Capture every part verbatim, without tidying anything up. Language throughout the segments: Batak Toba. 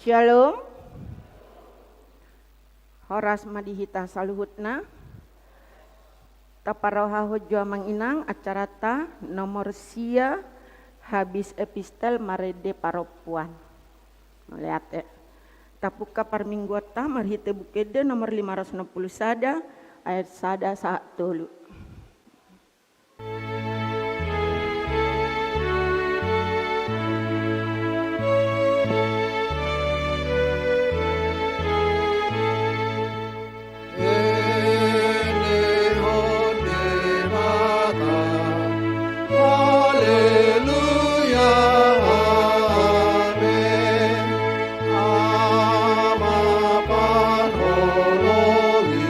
Syalom. Horas ma di hita saluhutna. Taparrohahon jo amang inang acaranta nomor sia, habis epistel marende parompuan. Mauliate. Tapungka parmingguonta marhite Buku Ende nomor lima ratus enam puluh sada, ayat sada sahat tolu. Endehon Debata, haleluya, amen. Ama parholongi,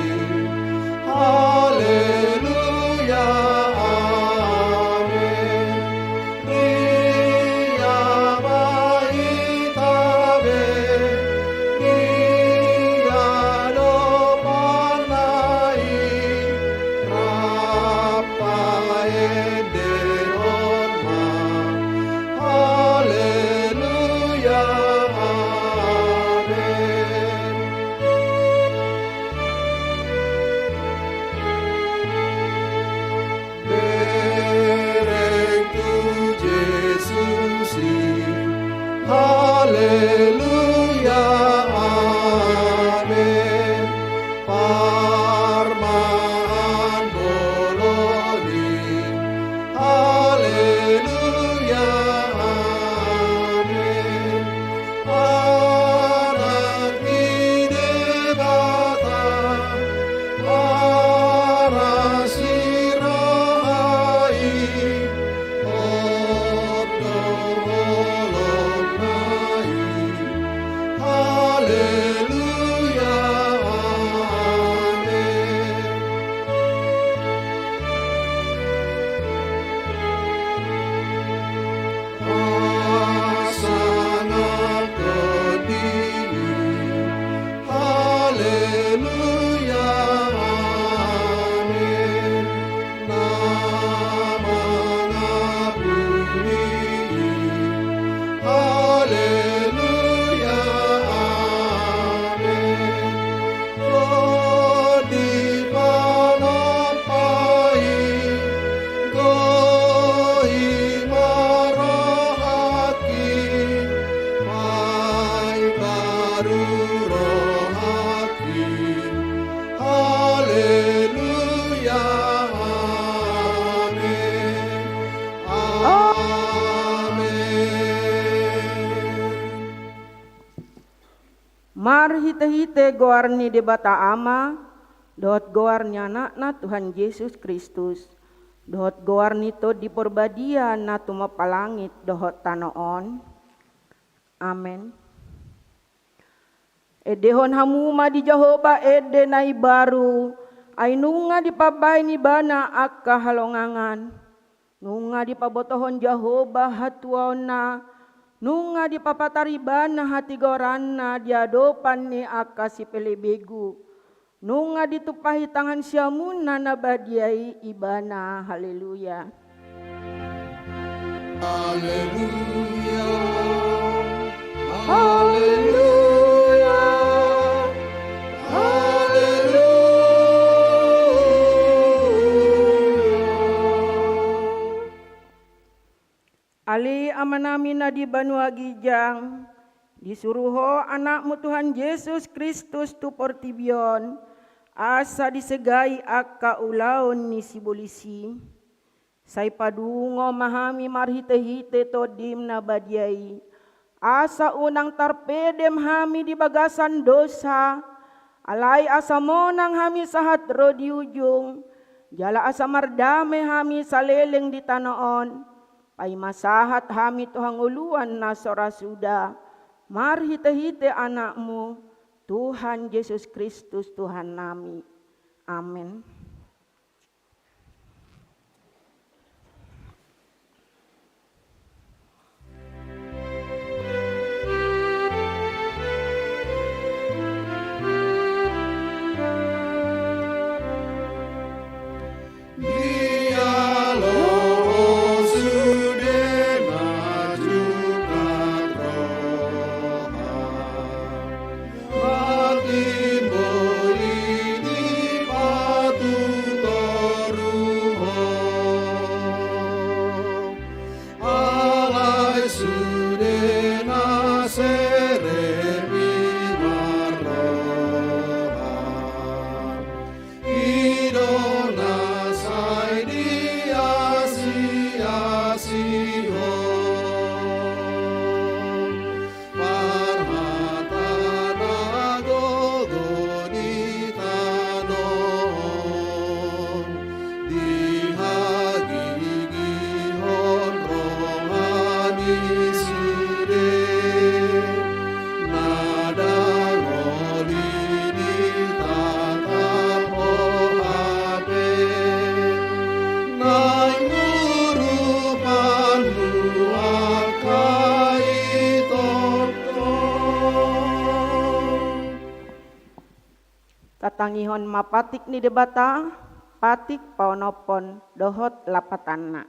haleluya, amen. Ria ma hita be, ria do panna i, rap paendehon ma, haleluya, amen. Bereng tu Jesus i, haleluya, amen. Parmahan bolon i, haleluya, amen. Anak ni Debata, marasi roha i, hot do holongna i, haleluya, amen. Pasangaphon diri, haleluya, amen. Na mangapuli, haleluya, amen. Ro di panompa i, goi ma rohangki, paimbaru rohangki, haleluya, amen. Amen. Marhitehite goar ni Debata Ama, dohot goar ni Anakna Tuhan Jesus Kristus, dohot goar ni Tondi Parbadia na tumompa langit dohot tano on. Amen. Endehon hamu ma di Jahowa ende na imbaru, ai nunga dipambahen Ibana angka halongangan. Nunga dipabotohon Jahowa hatuaonna, nunga dipapatar Ibana hatigoranna di adopan ni angka sipelebegu. Nunga ditumpahi tangan siamunna na badia i Ibana. Haleluya. Haleluya. Haleluya. Haleluya. Ale Amanami na di banua ginjang, disuru Ho Anakmu Tuhan Jesus Kristus tu portibi on, asa disegai angka ulaon ni sibolis i. Sai padungo ma hami marhitehite Tondim na badia i, asa unang tarpedem hami di bagasan dosa, alai asa monang hami sahat ro di ujung, jala asa mardame hami saleleng di tano on, paima sahat hami tu hangoluan na so ra suda, marhitehite Anakmu, Tuhan Jesus Kristus Tuhannami. Amen. Dialo sude na jungkat roha. Tangihon ma patik ni Debata, patik paonomhon dohot lapatanna.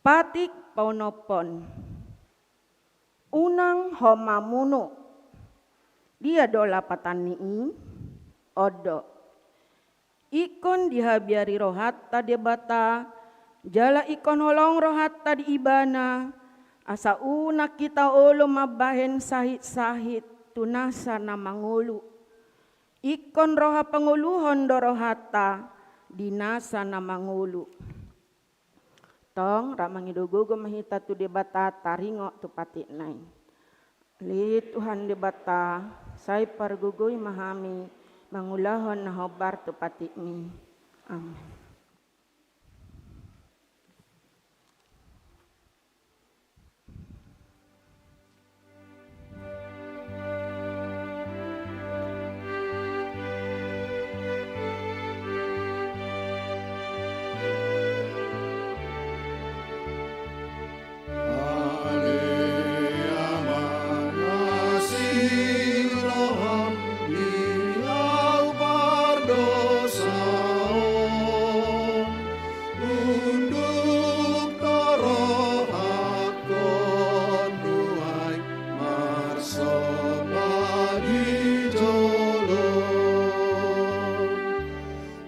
Patik paonomhon. Unang ho mamunu. Dia do lapatan ni i? On do. Ingkon dihabiari rohanta Debata, jala ingkon holong rohanta di Ibana, asa unang hita olo mambahen sahit-sahit tu nasa na mangolu. Ingkon roha pangoluhon do rohanta di nasa na mangolu. Tong, rap mangido gogo ma hita tu Debata, taringot tu patikna i. Ale Tuhan Debata, sai pargogoi ma hami mangulahon na hombar tu patikmi. Amen. Unduk do rohangkon nuaeng marsomba di jolom.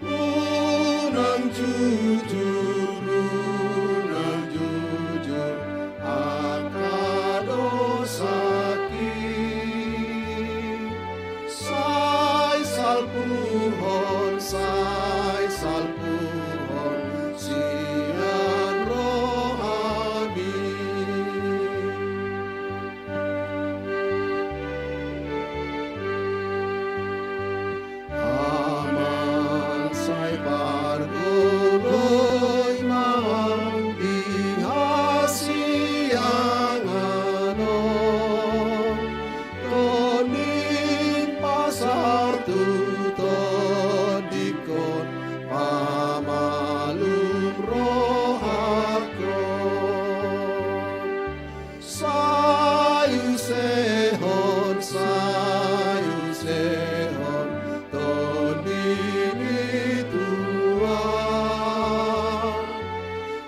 Unang jujur, unang jujur angka dosangki. Sai salpuhon, sai salpuhon sian rohami. Amang, sai pargogoi ma ahu di hasiangan on. Tonding pasahat tu tondingkon, pamalum rohangkon. Sai usehon, sai usehon tondingmi, Tuhan.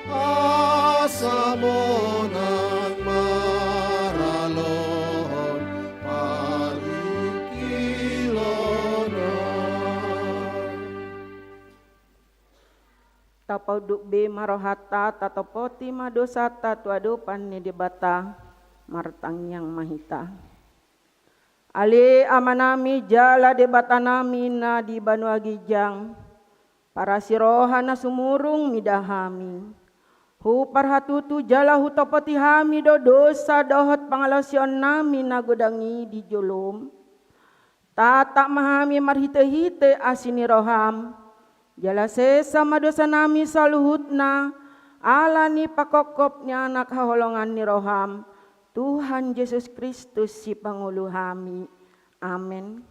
Asa monang maralohon parungkilon. Tapaunduk be ma rohanta, tatopoti ma dosanta tu adopan ni Debata, martangiang ma hita. Ale Amanami jala Debatanami na di banua ginjang, parasi roha na sumurung mida hami. Huparhatutu jala hutopoti hami do dosa dohot pangalaosionnami na godang i di jolom. Tatap ma hami marhitehite asi ni roham. Jala sesa ma dosanami saluhutna, ala ni pangkophop ni Anak haholongan ni roham, Tuhan Jesus Kristus Sipangolu hami. Amen.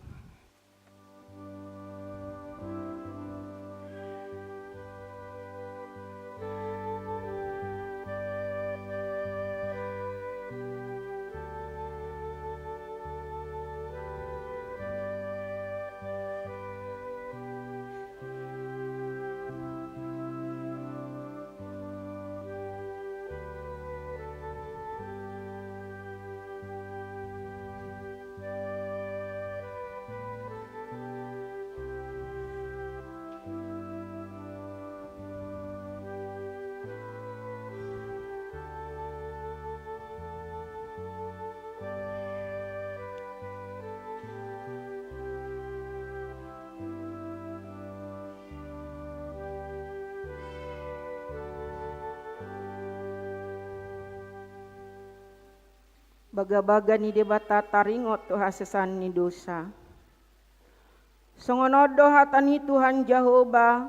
Bagabaga ni Debata taringot tu hasesaan ni dosa. Songon on do hata ni Tuhan Jahowa,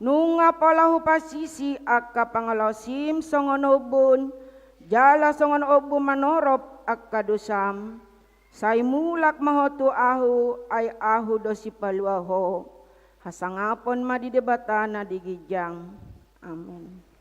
nunga pola hupasisi angka pangalaosim songon ombun, jala songon ombun manorop angka dosam. Sai mulak ma ho tu Ahu, ai Ahu do Sipalua ho. Hasangapon ma di Debata na di ginjang. Amen.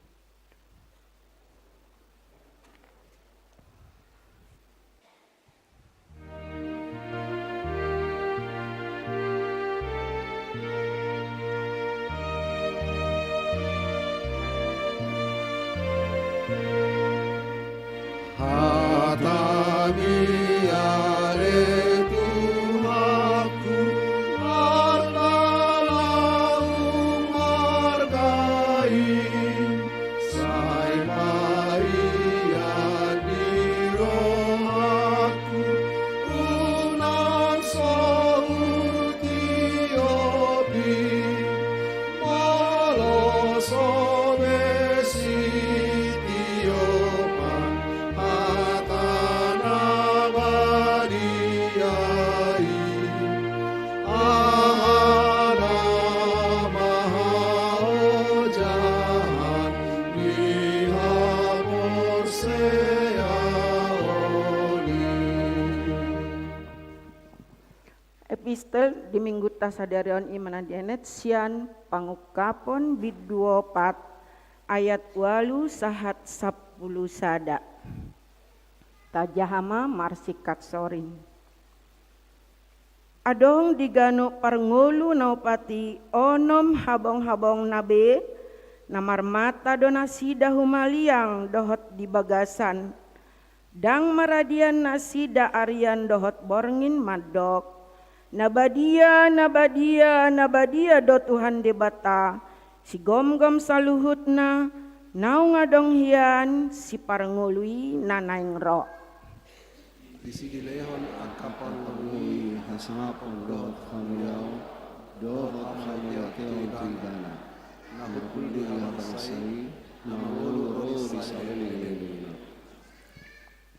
di minggunta sadari on i ma na dienet sian Pangungkapon bindu opat ayat ualu sahat sampulu sada. Tajaha ma marsingkat soring. Adong di ganup parngolu na opat i onom habonghabongna be na marmata do nasida humaliang dohot di bagasan. Ndang maradian nasida arian dohot borngin mandok: Na badia, na badia, na badia do Tuhan Debata, sigomgom saluhutna, naung adong hian siparngolu i na naeng ro. Disi dilehon angka parngolu i hasangapon dohot hamuliaon, dohot hamuliateon tu ibana, na hundul di habangsa i, na mangolu ro di saleleng lelengna.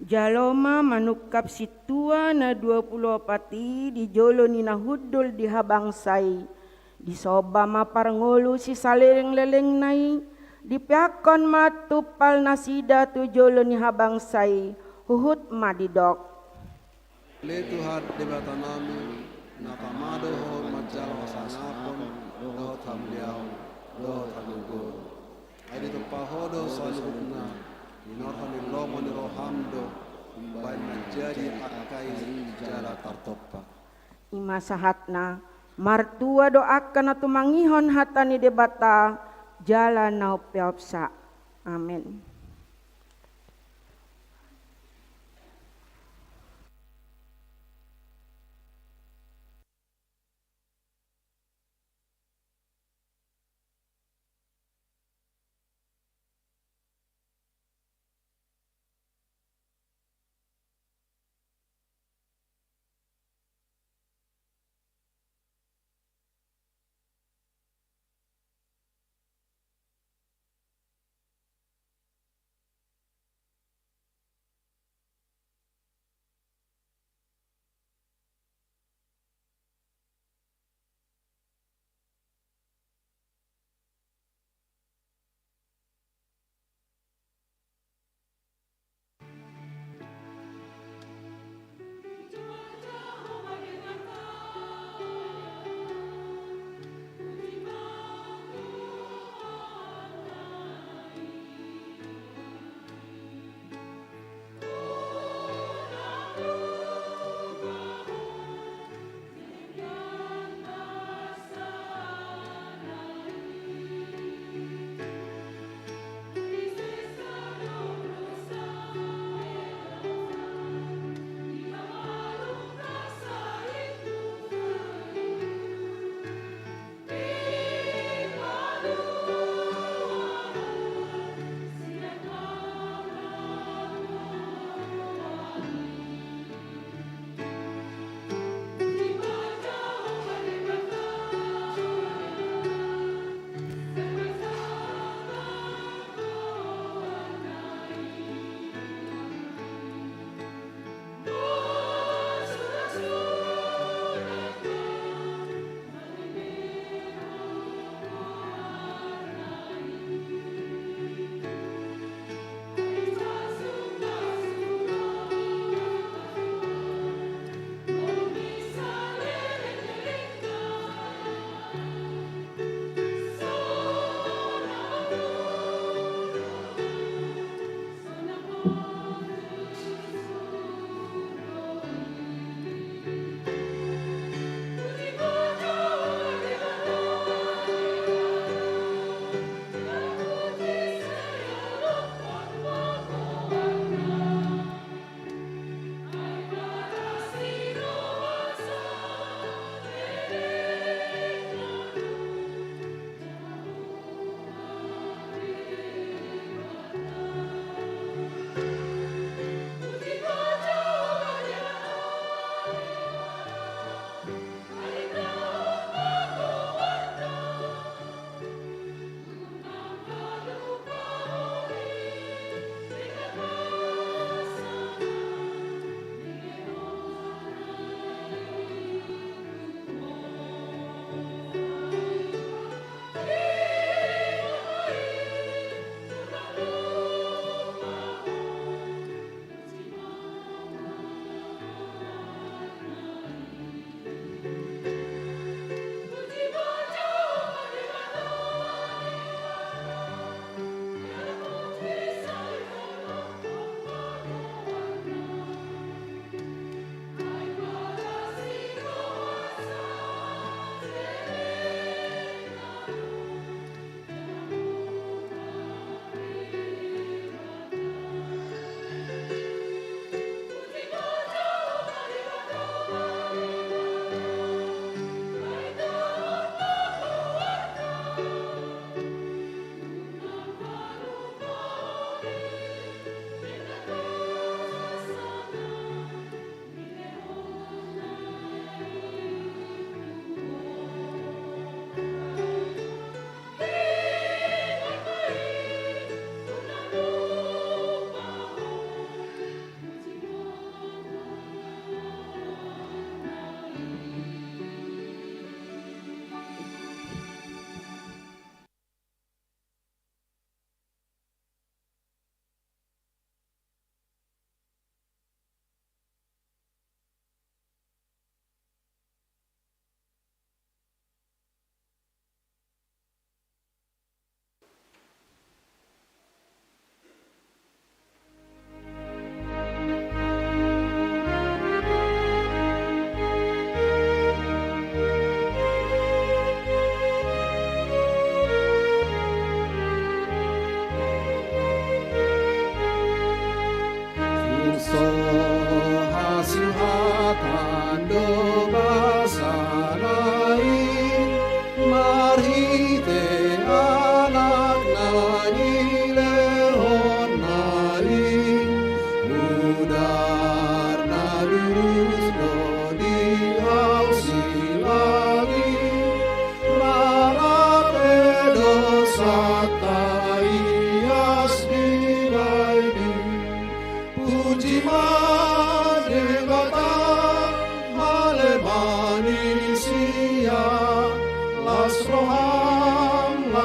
Jalo ma manungkap sintua na dua pulu opat i di jolo ni na hundul di habangsa i. Disomba ma parngolu sisaleleng lelengna i, dipeakkon ma tumpal nasida tu jolo ni habangsa i, huhut ma didok: Ale Tuhan Debatanami, na tama do Ho manjalo hasangapon, dohot hamuliaon, dohot hagogoon. Ai ditompa Ho do saluhutna, hinorhon ni lomo ni roham do umbahen manjadi angka i jala tartompa. I ma sahatna. Martua do angka na tumangihon hata ni Debata jala na umpeopsa. Amen.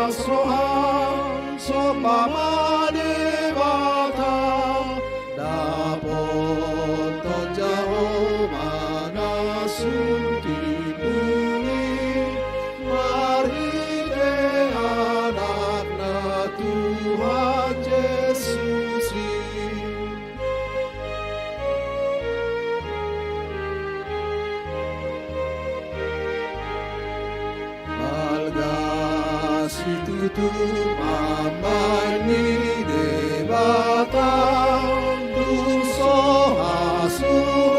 Las roham, somba ma Debata, dapothon Jahowa na sun timbul i, marhite Anakna Tuhan Jesus i. Balga situtu ma ambaen ni Debata, dung so hasuhatan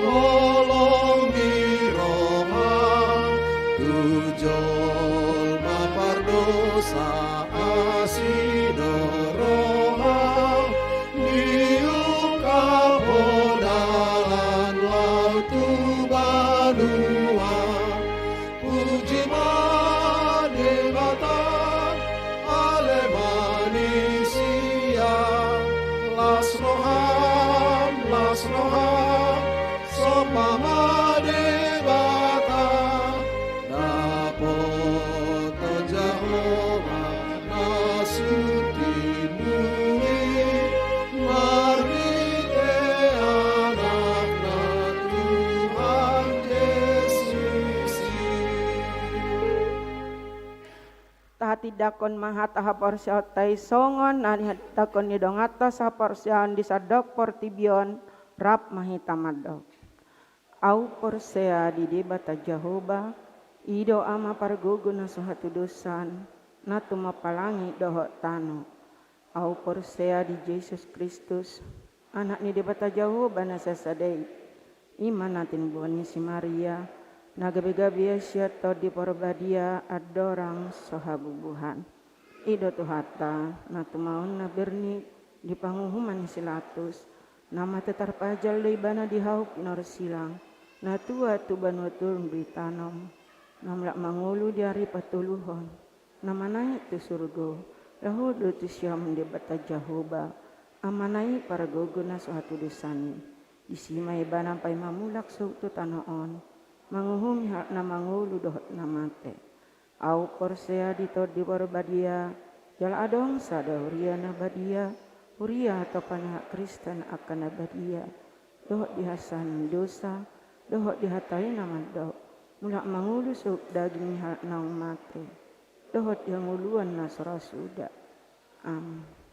holong ni roha, tu jolma pardosa asi do roha, diungkap Ho dalan laho tu banua. Puji ma Debata, ale ma ni sia, las roham, las roham, somba ma Debata, dapothon Jahowa na sun timbul i, marhite Anakna Tuhan Jesus i. Tahatindangkon ma hata haporseaonta i songon na nihatindangkon ni donganta sahaporseaon di sandok portibi on. Rap ma hita mandok. Ahu porsea di Debata Jahowa, i do Ama pargogo na so hatudosan, na tumompa langit dohot tano. Ahu porsea di Jesus Kristus, Anak ni Debata Jahowa na sasada i, i ma na tinumbuan ni si Maria, na gabe-gabe ia sian Tondi Porbadia andorang so habubuhan. I do Tuhanta, na tumaon na bernit di panguhuman ni si Latus, na mate tarpajal do ibana di hau pinorsilang, na tua tu banua toru do itanom, na mulak mangolu di ari patoluhon, na manaek tu surgo, laho do tu siamun Debata Jahowa, Amana i pargogo na so hatudosan i. Disi ma ibana paima mulak sogot tu tano on, manguhumi halak na mangolu dohot na mate. Ahu porsea di Tondi Porbadia, jala adong sada huria na badia, huria hatopan ni halak Kristen angka na badia, dohot di hasesaan ni dosa, dohot di hata i na mandok, mulak mangolu sogot daging ni halak naung mate, dohot di hangoluan na so ra suda. Amen.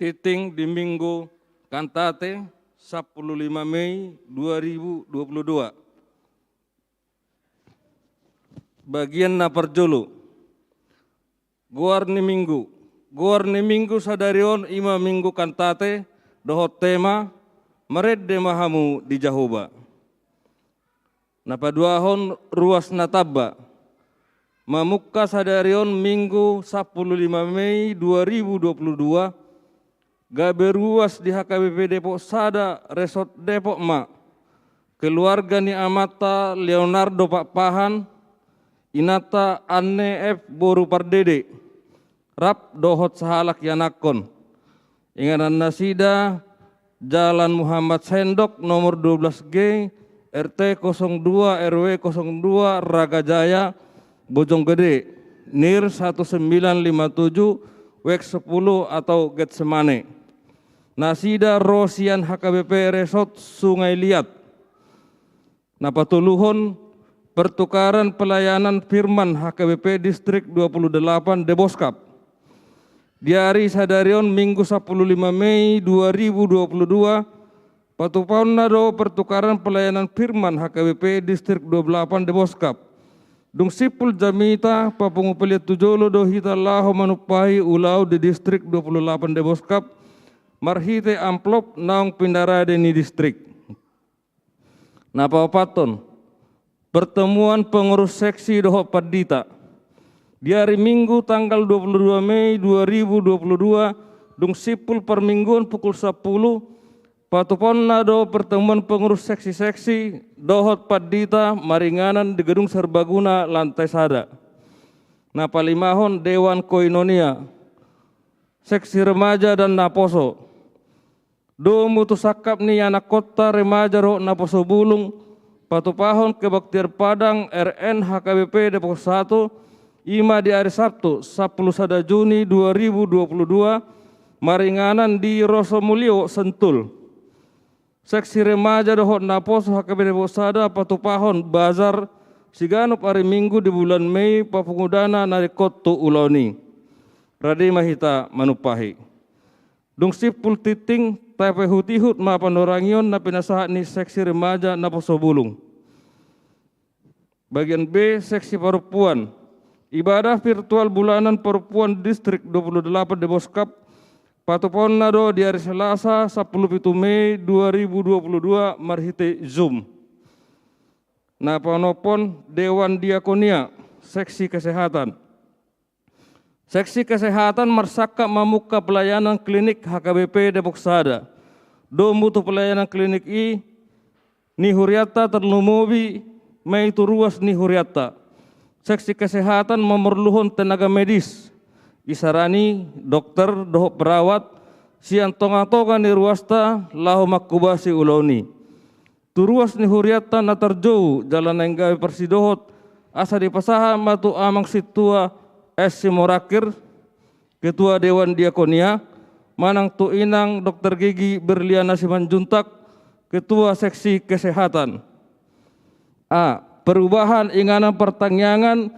Tingting di Minggu Kantate, sampulu lima Mei dua ribu dua puluh dua. Bagian na parjolo. Goar ni Minggu. Goar ni Minggu sadari on i ma Minggu Kantate, dohot tema, marende ma hamu di Jahowa. Na paduahon, ruas na tamba. Mamungka sadari on Minggu sampulu lima Mei dua ribu dua puluh dua, gabe ruas di H K B P Depok sada Resort Depok ma keluarga ni amanta Leonardo Pakpahan, inanta Anne F boru Pardede, rap dohot sahalak ianakhon. Inganan nasida, Jalan Muhammad Sendok nomor dua belas G, R T kosong dua, R W kosong dua, Raga Jaya, Bojonggede, NIR satu sembilan lima tujuh, W sepuluh atau Getsemane. Nasida ro sian H K B P Resort Sungai Liat. Na patoluhon, pertukaran pelayanan Firman H K B P Distrik dua puluh delapan Deboskap. Di ari sadari on Minggu sampulu lima Mei dua ribu dua puluh dua, patupahonna do pertukaran pelayanan Firman H K B P Distrik dua puluh delapan Deboskap. Dung simpul jamita, papungu pelean tu jolo do hita laho manumpahi ulaon di Distrik dua puluh delapan Deboskap, marhite amplop naung pinarade ni distrik. Na paopathon, pertemuan pengurus seksi dohot pandita. Di ari Minggu tanggal dua puluh dua Mei dua ribu dua puluh dua, dung simpul parmingguon pukul sampulu, patupahonna do pertemuan pengurus seksi-seksi dohot pandita maringanan di Gedung Serbaguna lantai sada. Na palimahon, Dewan Koinonia, seksi remaja dan naposo. Domu tu sangkap ni anakhonta remaja dohot naposo bulung, patupahon kebaktian Padang R N H K B P Depok satu, i ma di ari Sabtu, sampulu sada Juni dua ribu dua puluh dua, maringanan di Roso Mulio, Sentul. Seksi remaja dohot naposo H K B P Depok sada patupahon bazar siganup ari Minggu di bulan Mei, papangudana na ringkot tu ulaon i. Rade ma hita manumpahi. Dung simpul tingting, tapaihut-ihut ma panorangion na pinasahat ni seksi remaja naposo bulung. Bagian B, seksi parompuan. Ibadah virtual bulanan parompuan Distrik dua puluh delapan Deboskap, patupahonna do di ari Selasa, sampulu pitu Mei dua ribu dua puluh dua, marhite Zoom. Na paonomhon, Dewan Diakonia, seksi kesehatan. Seksi kesehatan marsangkap mamungka pelayanan klinik H K B P Depok sada. Domu tu pelayanan klinik i ni hurianta, tarlumobi ma i tu ruas ni hurianta. Seksi kesehatan memerluhon tenaga medis, isarana i dokter dohot perawat, sian tonga-tonga ni ruasta laho manghobasi ulaon i. Tu ruas ni hurianta na tarjou jala naeng gabe parsidohot, asa dipasahat ma tu Amang Sintua S. Simorangkir, Ketua Dewan Diakonia, manang tu Inang Dokter Gigi Berliana Simanjuntak, Ketua Seksi Kesehatan. A. Perubahan inganan partangiangan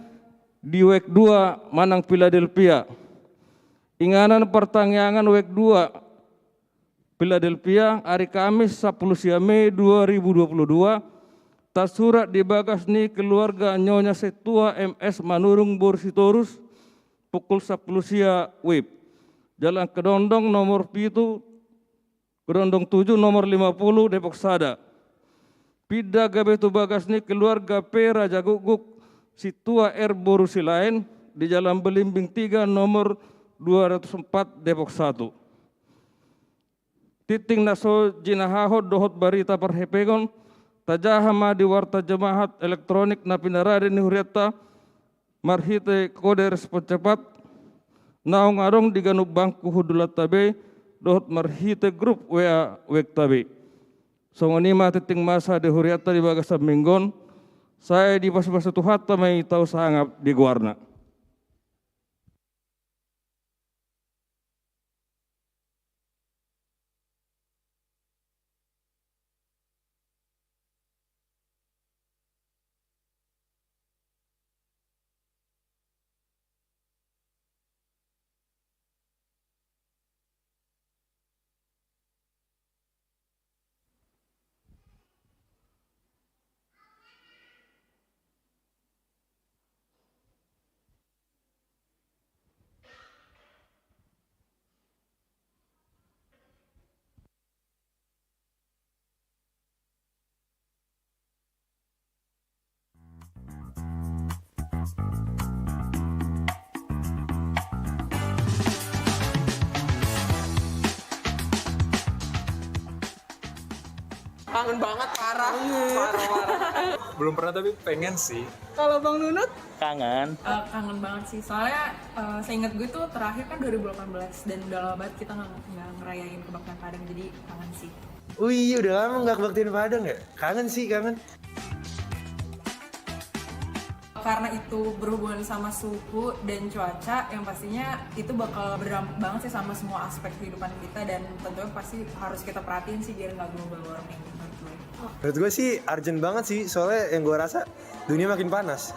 di wijk dua manang Philadelphia. Inganan partangiangan wijk dua Philadelphia, ari Kamis, sampulu sia Mei dua ribu dua puluh dua, tarsurat di bagas ni keluarga Nyonya Sintua M S Manurung boru Sitorus, pukul sampulu sia WIB. Jalan Kedondong nomor pitu, Kedondong tujuh, nomor lima puluh, Depok sada. Pinda gabe tu bagas ni keluarga P. Rajagukguk, Sintua R boru Silaen, di Jalan Belimbing tiga, nomor dua ratus empat, Depok satu. Tingting na so jinahahon dohot barita parhepengon, tajaha ma di warta jemaat elektronik na pinarade ni hurianta, marhite kode respon cepat, naung adong di ganup bangku hundulanta be, dohot marhite grup WA wijk ta be. Songon i ma tingting masa di hurianta di bagasan minggu on, sai dipasupasu Tuhanta ma i tau sangap di goarna. Kangen banget, parah. Parah, parah. Belum pernah, tapi pengen sih. Kalau Bang Nunut? Kangen. Eh, kangen banget sih, soalnya eh, seingat gue tuh terakhir kan dua ribu delapan belas dan udah lama banget kita nggak nggak ngerayain kebaktian Padang, jadi kangen sih. Wih, udah lama nggak kebaktian Padang ya? Kangen sih, kangen. Karena itu berhubungan sama suhu dan cuaca, yang pastinya itu bakal berdampak banget sih sama semua aspek kehidupan kita, dan tentunya pasti harus kita perhatiin sih biar nggak global warming menurut gue. Menurut gue sih urgent banget sih, soalnya yang gue rasa dunia makin panas.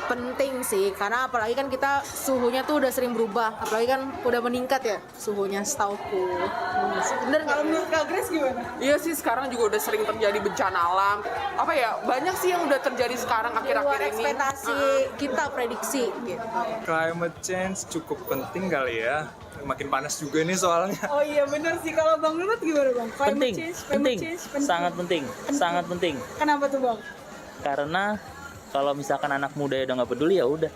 Penting sih, karena apalagi kan kita suhunya tuh udah sering berubah, apalagi kan udah meningkat ya suhunya, setauku. Bener nggak? Kalau menurut Kak Grace gimana? Iya sih, sekarang juga udah sering terjadi bencana alam. Apa ya, banyak sih yang udah terjadi sekarang akhir-akhir ini. Ekspektasi kita, prediksi gitu. Climate change cukup penting kali ya. Makin panas juga nih soalnya. Oh iya, bener sih. Kalau Bang Nunut gimana, Bang? Climate Penting, change, climate penting, change, sangat penting, sangat penting. Kenapa tuh, Bang? Karena kalau misalkan anak muda ya udah nggak peduli, ya udah,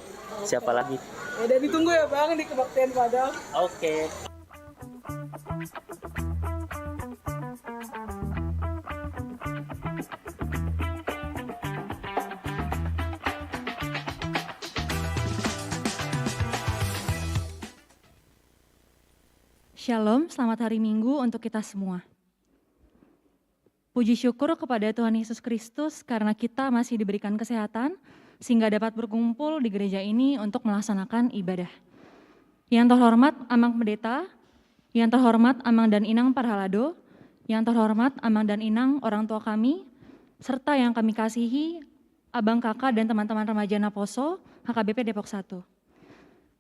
siapa lagi? Ya udah, ditunggu ya, Bang, di kebaktian Padang. Oke. Shalom, selamat hari Minggu untuk kita semua. Puji syukur kepada Tuhan Yesus Kristus karena kita masih diberikan kesehatan sehingga dapat berkumpul di gereja ini untuk melaksanakan ibadah. Yang terhormat Amang Pendeta, yang terhormat Amang dan Inang Parhalado, yang terhormat Amang dan Inang orang tua kami, serta yang kami kasihi, Abang, Kakak, dan teman-teman remaja Naposo, H K B P Depok satu.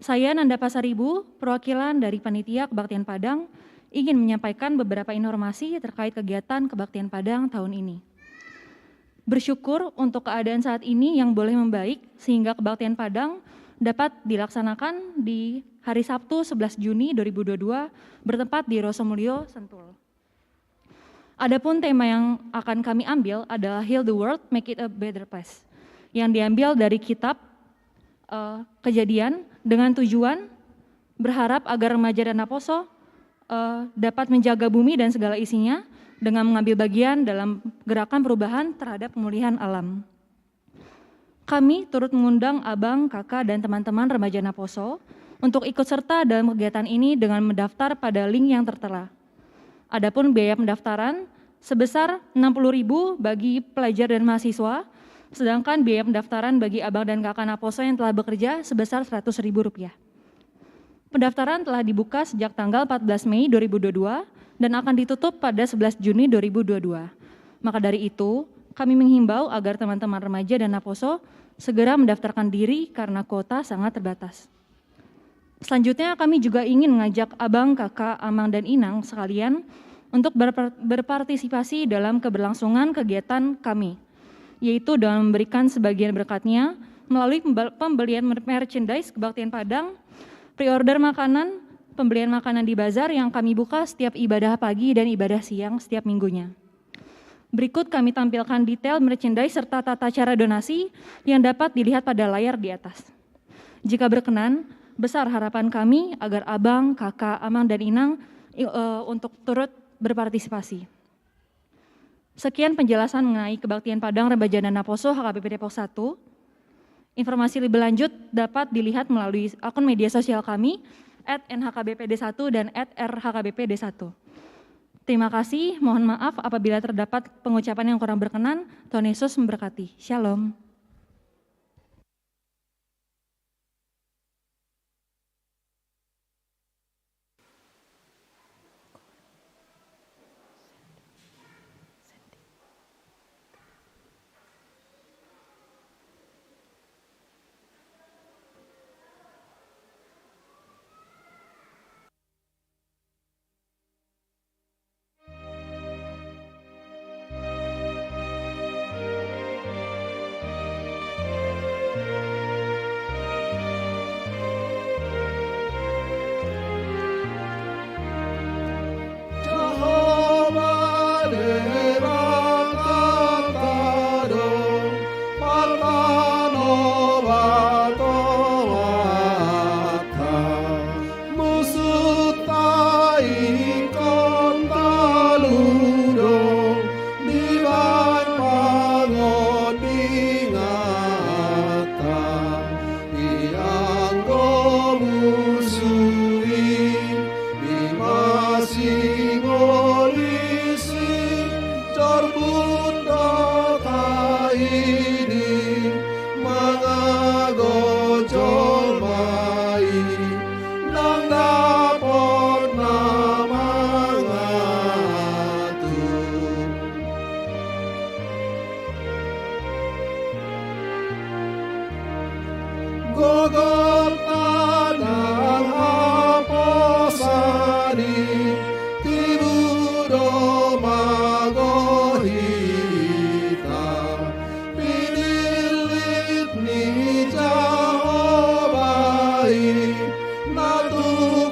Saya, Nanda Pasaribu, perwakilan dari Panitia Kebaktian Padang, ingin menyampaikan beberapa informasi terkait kegiatan Kebaktian Padang tahun ini. Bersyukur untuk keadaan saat ini yang boleh membaik, sehingga Kebaktian Padang dapat dilaksanakan di hari Sabtu sebelas Juni dua ribu dua puluh dua, bertempat di Rosomulyo, Sentul. Adapun tema yang akan kami ambil adalah Heal the World, Make It a Better Place, yang diambil dari kitab eh, Kejadian, dengan tujuan berharap agar remaja dan naposo eh, dapat menjaga bumi dan segala isinya dengan mengambil bagian dalam gerakan perubahan terhadap pemulihan alam. Kami turut mengundang abang, kakak, dan teman-teman remaja Naposo untuk ikut serta dalam kegiatan ini dengan mendaftar pada link yang tertera. Adapun biaya pendaftaran sebesar enam puluh ribu bagi pelajar dan mahasiswa, sedangkan biaya pendaftaran bagi abang dan kakak Naposo yang telah bekerja sebesar seratus ribu rupiah. Pendaftaran telah dibuka sejak tanggal empat belas Mei dua ribu dua puluh dua dan akan ditutup pada sebelas Juni dua ribu dua puluh dua. Maka dari itu, kami menghimbau agar teman-teman remaja dan Naposo segera mendaftarkan diri karena kuota sangat terbatas. Selanjutnya, kami juga ingin mengajak abang, kakak, amang, dan inang sekalian untuk berpar- berpartisipasi dalam keberlangsungan kegiatan kami, yaitu dengan memberikan sebagian berkatnya melalui pembel- pembelian mer- merchandise Kebaktian Padang, pre-order makanan, pembelian makanan di bazar yang kami buka setiap ibadah pagi dan ibadah siang setiap minggunya. Berikut kami tampilkan detail merchandise serta tata cara donasi yang dapat dilihat pada layar di atas. Jika berkenan, besar harapan kami agar abang, kakak, amang, dan inang i- eh, untuk turut berpartisipasi. Sekian penjelasan mengenai Kebaktian Padang Remaja dan Naposo H K B P Depok satu. Informasi lebih lanjut dapat dilihat melalui akun media sosial kami at N H K B P D satu dan at R H K B P D satu. Terima kasih, mohon maaf apabila terdapat pengucapan yang kurang berkenan. Tuhan Yesus memberkati. Shalom.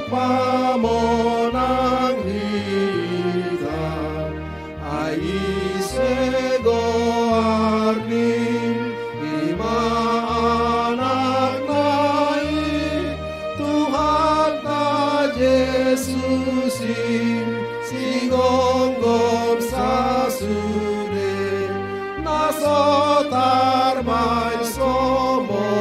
Pamonang hita, ai ise goarni, i ma Anakna i, Tuhanta Jesus i, sigomgom sasude, na so tarbaen sombona.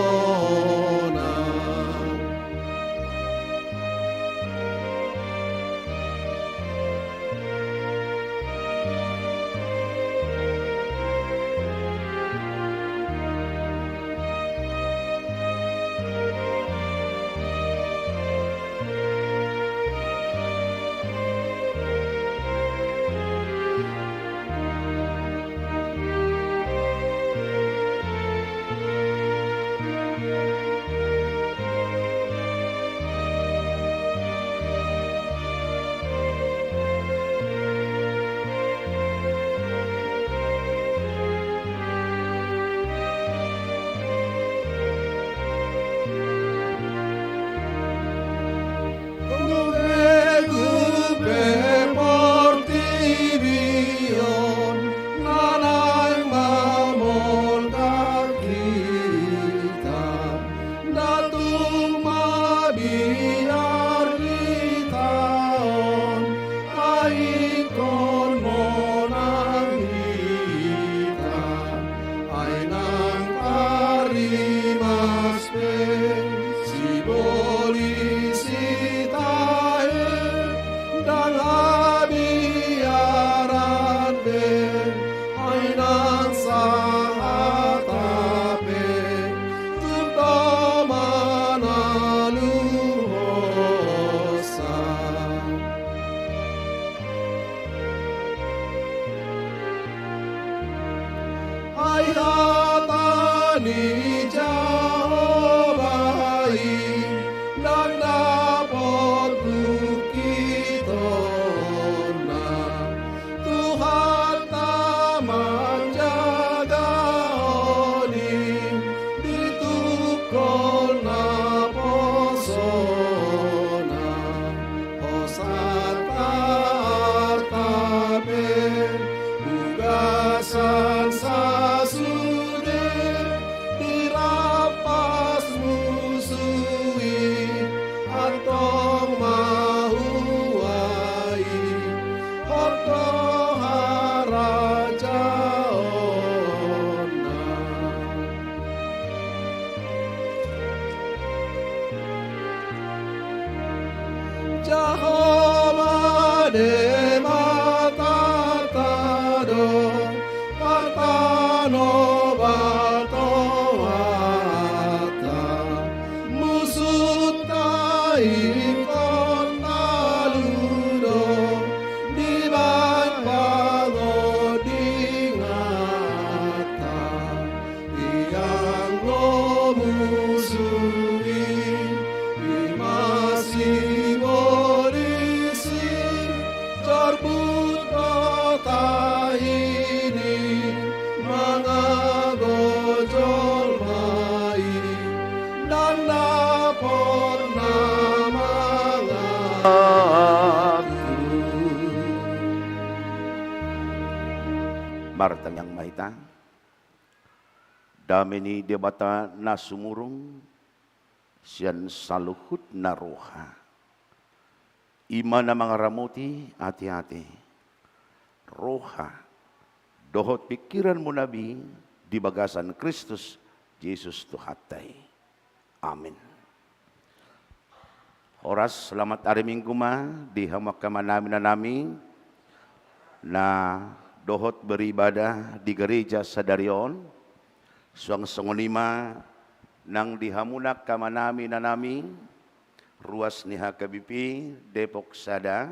Gubegube portibi on, na naeng mamolgak hita, nda tung mabiar hita on, ai ingkon monang hita, ai nang tarrimas pe sibolis i tahe, ndang habiaran be, ai nang sahata pe, tung do manaluhonsa. Ai hata ni Jahowa i, ndang dapot hukitonna, Tuhanta manjagahon i, di tungkol naposona. Hosanta arta pe, bagasan sasude, dirampas musu i, antong ma hua i, on do harajaonna. Jahowa Debatanta do, partanobatoanta, musunta ingkon talu do, dibaen pangondinganta. Ianggo musu i, i ma sibolis i, jorbut do tahi ni mangago jolma i, ndang dapot na mangago. Martangiang ma hita. Dame ni Debata na sumurung sian saluhutna roha, i ma na mangaramoti ateate, roha dohot pingkiranmuna be di bagasan Kristus Jesus Tuhanta i. Amin. Horas, selamat ari Minggu ma di hamu angka amanami inanami na dohot beribadah di gereja sadari on. Suang songon i ma nang di hamuna angka amanami inanami ruas ni H K B P Depok Sada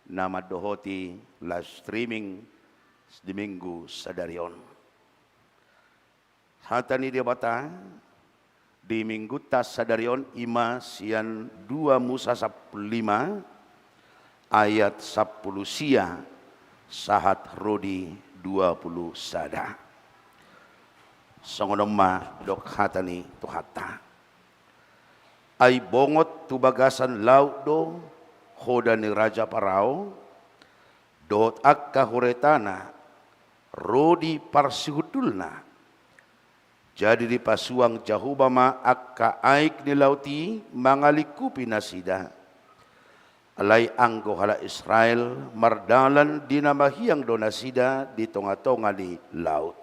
na mandohoti live streaming di Minggu sadari on. Hata ni Debata di Minggunta sadari on i ma sian dua Musa sampulu lima ayat sampulu sia sahat ro di dua pulu sada. Songon on ma didok hata ni Tuhanta. Ai bongot tu bagasan laut do hoda ni Raja Parao, dohot angka huretana ro di parsihundulna. Jadi dipasuang Jahowa ma angka aek ni laut i mangalingkupi nasida. Alai anggo halak Israel mardalan di na mahiang do nasida di tonga-tonga ni laut.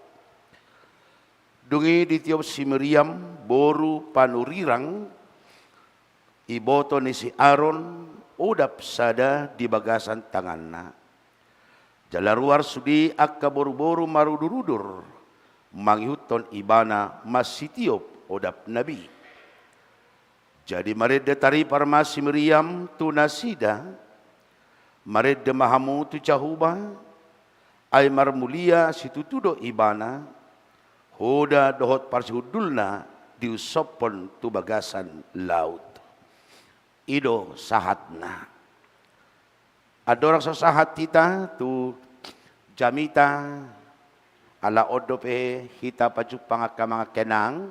Dung i ditiop si Miriam, boru panurirang, iboto ni si Aron, odap sada di bagasan tanganna. Jala ruar sude angka boru-boru marudur-udur, mangihuthon ibana mansitiop odapna be. Jadi marende taripar ma si Miriam tu nasida, marende ma hamu tu Jahowa, ai marmulia situtu do ibana, hoda dohot parsihundulna diushophon tu bagasan laut. I do sahatna. Andorang so sahat hita tu jamita, ala on dope hita pajumpang angka amang angka inang,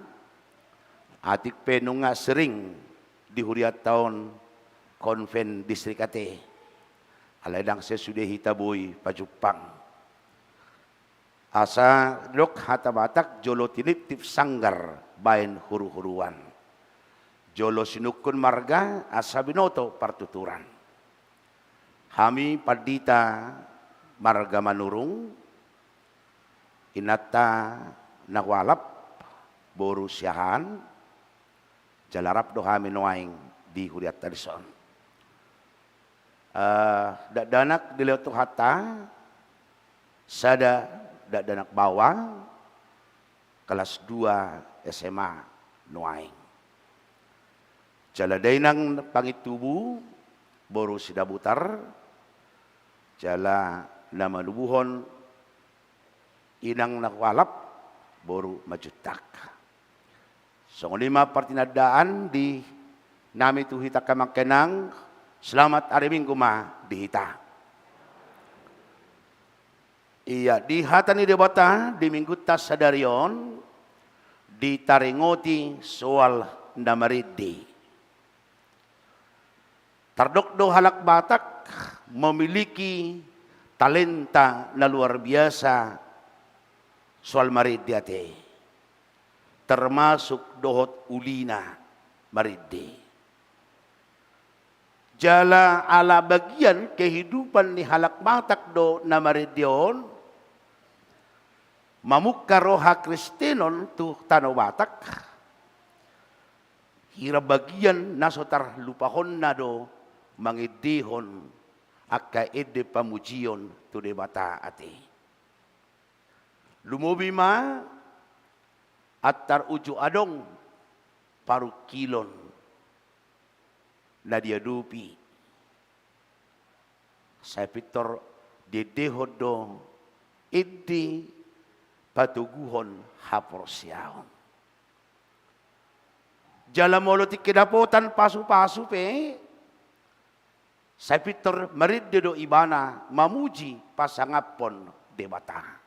atik pe nunga sering di hurianta on konven distrik ate. Alai ndang sesude hita boi pajumpang. Asa didok hata Batak, jolo tiniptip sanggar baen huru-huruan. Jolo sinungkun marga asa binoto partuturan. Hami pandita marga Manurung, inanta na hualap, boru Siahaan, jala rap do hami nuaeng di hurianta dison. Eh, dakdanak dilehon Tuhanta, sada dakdanak baoa, kelas dua S M A nuaeng. Jala dainang pangintubu, boru Sidabutar, jala na manubuhon inang na hualap, boru Manjuntak. Songon i ma partinandaan di nami tu hita angka amang angka inang, selamat ari Minggu ma di hita. Ia di hata ni Debata di Minggunta sadari on, ditaringoti soal na marende. Tardok do halak Batak memiliki talenta na luar biasa soal marende ate, termasuk dohot ulina marende. Jala ala bagian kehidupan ni halak Batak do na marende on, mamungka roha Kristenon tu tano Batak, hira bagian na so tarlupahonna do mangendehon angka ende pamujion tu Debata ate. Lumobi ma antar uju adong parungkilon na diadopi. Sai pintor diendehon do ende patoguhon haporseaon. Jala molo tingki dapotan pasu-pasu pe, sai pintor marende do ibana mamuji pasangaphon Debata.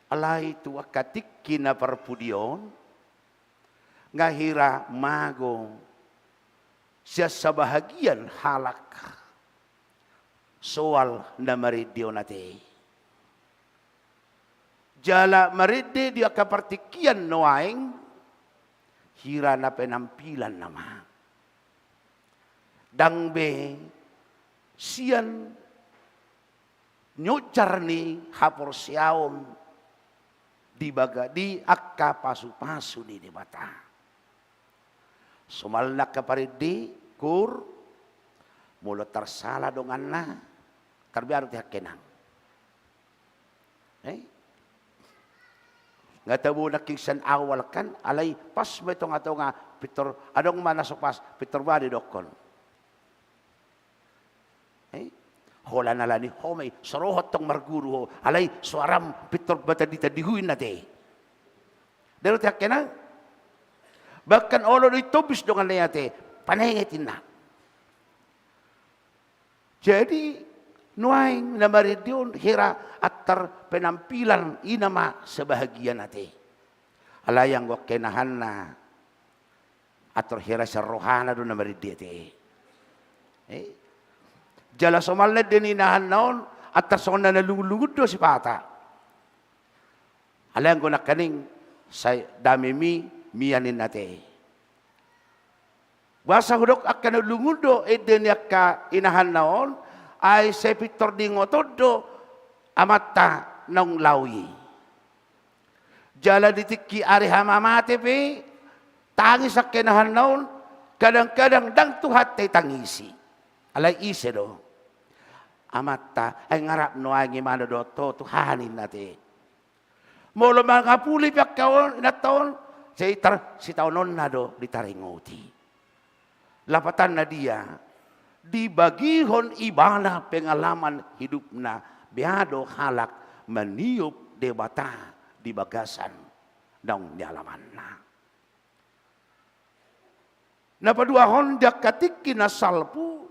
Alai tu angka tingki na parpudi on, nga hira mago sian sabahagian halak soal na marende on ate. Jala marende di angka partingkian nuaeng, hira na penampilan nama. Ndang be sian nyojar ni haporseaon di baga-, di angka pasu-pasu ni Debata. Somalna angka parende, kur, molo tarsala donganna, tarbiar di hakkenang. Eh? Nga tabo nangkin sian awal kan, alai pas ma i tonga-tonga, pintor, adong ma na so pas, pintor bade dokkon. Eh? Holan alani ho ma i, so ro ho tong marguru ho, alai soaram pintor batandi-tandi huin ate. Dero ti hakkenang. Bahkan olo do i tombis donganna i ate, panenget inna. Jadi nuaeng na marende on hira antar penampilan i nama sebahagian ate. Alai anggo hakkenahanna Antar hira sian rohana do na marende ate. Eh? Jala somalna ende ni inahanna on, antar songon na lungun-lungun do sipata. Alai anggo nangkaning, sai damemi, mian ninna ate. Boasa hudok angka na lungun do ende ni angka inahanna on, ai sai pintor diingot on do amanta naung laho i. Jala di tingki ari hamamate pe, tangis angka inahanna on, kadang-kadang ndang Tuhanta itangisi. Alai ise do? Amanta, ai ngarap nuaeng imana dohot ho Tuhan, ninna ate. Molo mangapuli pe angka on, inanta on, sai tar-, sitaononna do ditaringoti. Lapatanna dia, dibagihon ibana pengalaman hidupna, bea do halak maniop Debata di bagasan naung nialamanna. Na paduahon, di angka tingki na salpu,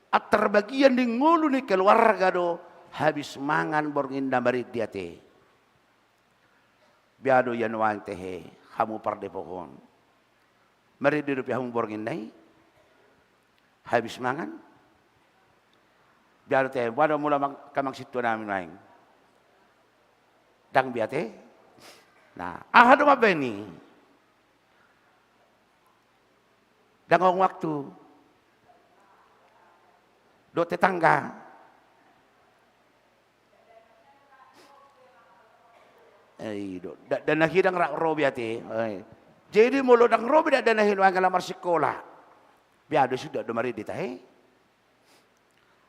antar bagian ni ngolu ni keluarga do habis mangan borngin na marende ate. Bea do ia nuaeng tehe, hamu pardepohon. Marende dope hamu borngin na i? Habis mangan? Bea do tehe, bea do molo mang-, angka amang sintua nami nuaeng? Ndang bea ate? Nah, aha do mambaen i? Ndang adong waktu. Dohot tetangga. Eh, i do. Dakdanak i ndang ra ro bea ate. Eh. Jadi molo ndang ro be dakdanak i nuaeng ala marsikola, bea do suda do marende tahe.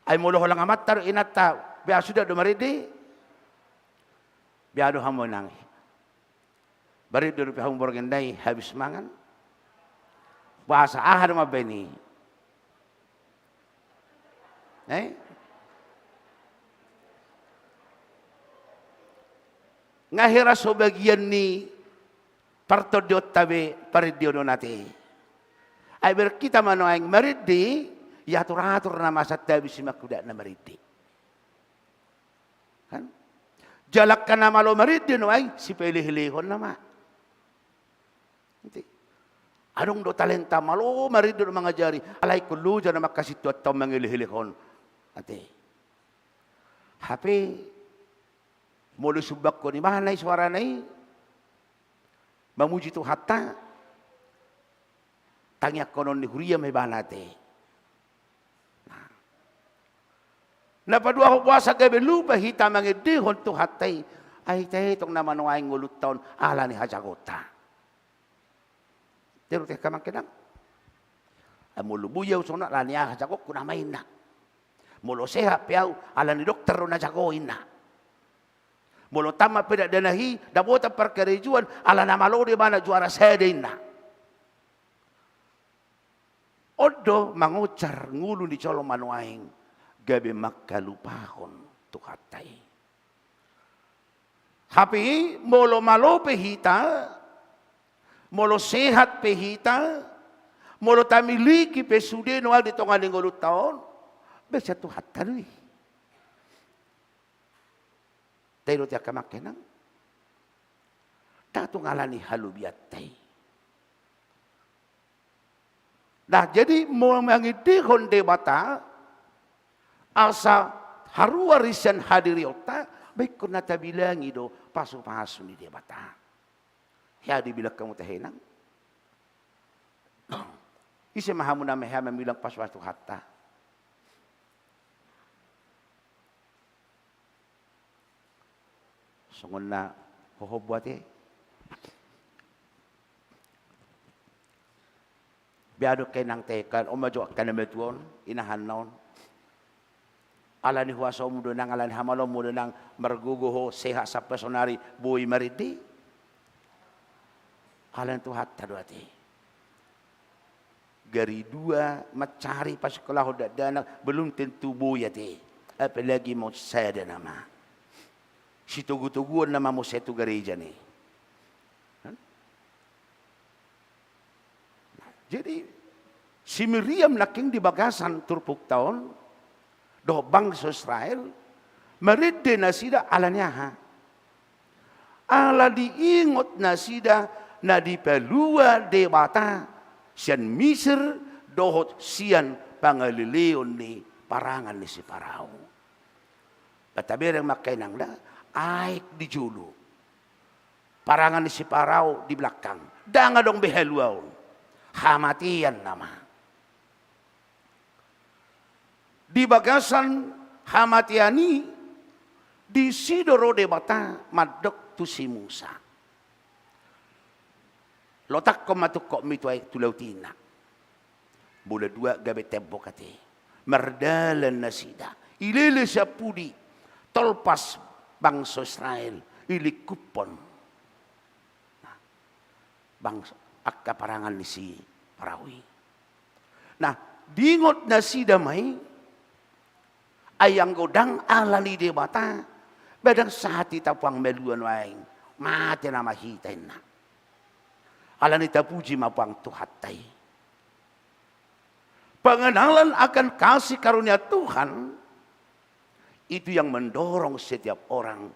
Ai molo holan amanta dohot inanta, bea suda do marende. Bea do hamu inang. Marende dope hamu borngin na i habis mangan? Boasa, aha do mambaen i? Eh? Nga hira so bagian ni partondionta be parendeon on ate. Ai berarti hita ma nuaeng marende, iatur-atur nama santabi simangakuda na marende. Kan? Jala angka na malo marende nuaeng, sipelehelehon nama. Ate. Adong do talenta malo marende dohot mangajari, alai ingkon loja nama angka sintuanta on mangelehelehon. Ate. Hape, molo sumbangkon ibana i soarana i, mamuji Tuhanta, tangiangkonon ni huria ma ibana ate. Nah. Na paduahon, boasa gabe lupa hita mangendehon Tuhanta i, ai taetong nama nuaeng ngolunta on ala ni hajagonta. Ate dohot angka amang inang. Ai molo boi ahu songon on ala ni aha hajagonku nama inna. Molo sehat pe ahu ala ni dokter do na jago inna. Molo tamat pe dakdanak i dapotan parkarejoan ala na malo do ibana juara sada inna. On do mangonjar ngolu ni jolma nuaeng gabe mangkalupahon Tuhanta i. Hape molo malo pe hita, molo sehat pe hita, molo tamiliki pe sude nuaeng di tonga ni ngolunta on, be sian Tuhanta do i. Ate dohot angka amang inang. Ndang tung ala ni halobianta i. Nah, jadi molo mangendehon Debata, asa haruar i sian hadirionta, ba ingkon na tabilangi do pasupasu ni Debata. Hea dibilang hamu tahe inang? Ise ma hamu na hea mambilang pasupasu Tuhanta? Songon na hohom buat i. Bea do angka inang tahe, kan on ma jo angka na matua on, inahanna on. Ala ni huasomu do inang, ala ni hamaloonmu do inang, margogo ho sehat sampe sonari boi marende. Ala ni Tuhanta do ate. Gari dua mancari pasikkolahon dakdanak, belum tentu boi ate. Apalagi mau sada nama. Sitogutoguon nama muse tu gareja ni. Kan? Jadi, si Miriam nangkin di bagasan turpukta on, dohot bangso Israel, marende nasida ala ni aha? Ala diingot nasida na dipalua Debata sian Misir dohot sian pangaleleon ni parangan ni si Parao. Tabereng ma angka inang da, aek di jolo, parangan ni si Parao di belakang, ndang adong be haluaon, hamatean nama. Di bagasan hamatean i, disi do ro Debata mandok tu si Musa. Lotakkon ma tungkotmi tu aek, tu laut i, inna. Bola dua gabe tembok ate. Mardalan nasida. Ilele sian pudi. Tolpas bangso Israel. Ilingkuphon. Nah, bangso, angka parangan ni si Parao i. Nah, diingot nasida ma i, ai anggo ndang ala ni Debata, ba ndang sahat hita puang malua nuaeng, mate nama hita, inna. Alani tapuji ma puang Tuhanta i. Pengenalan akan kasih karunia Tuhan, itu yang mendorong setiap orang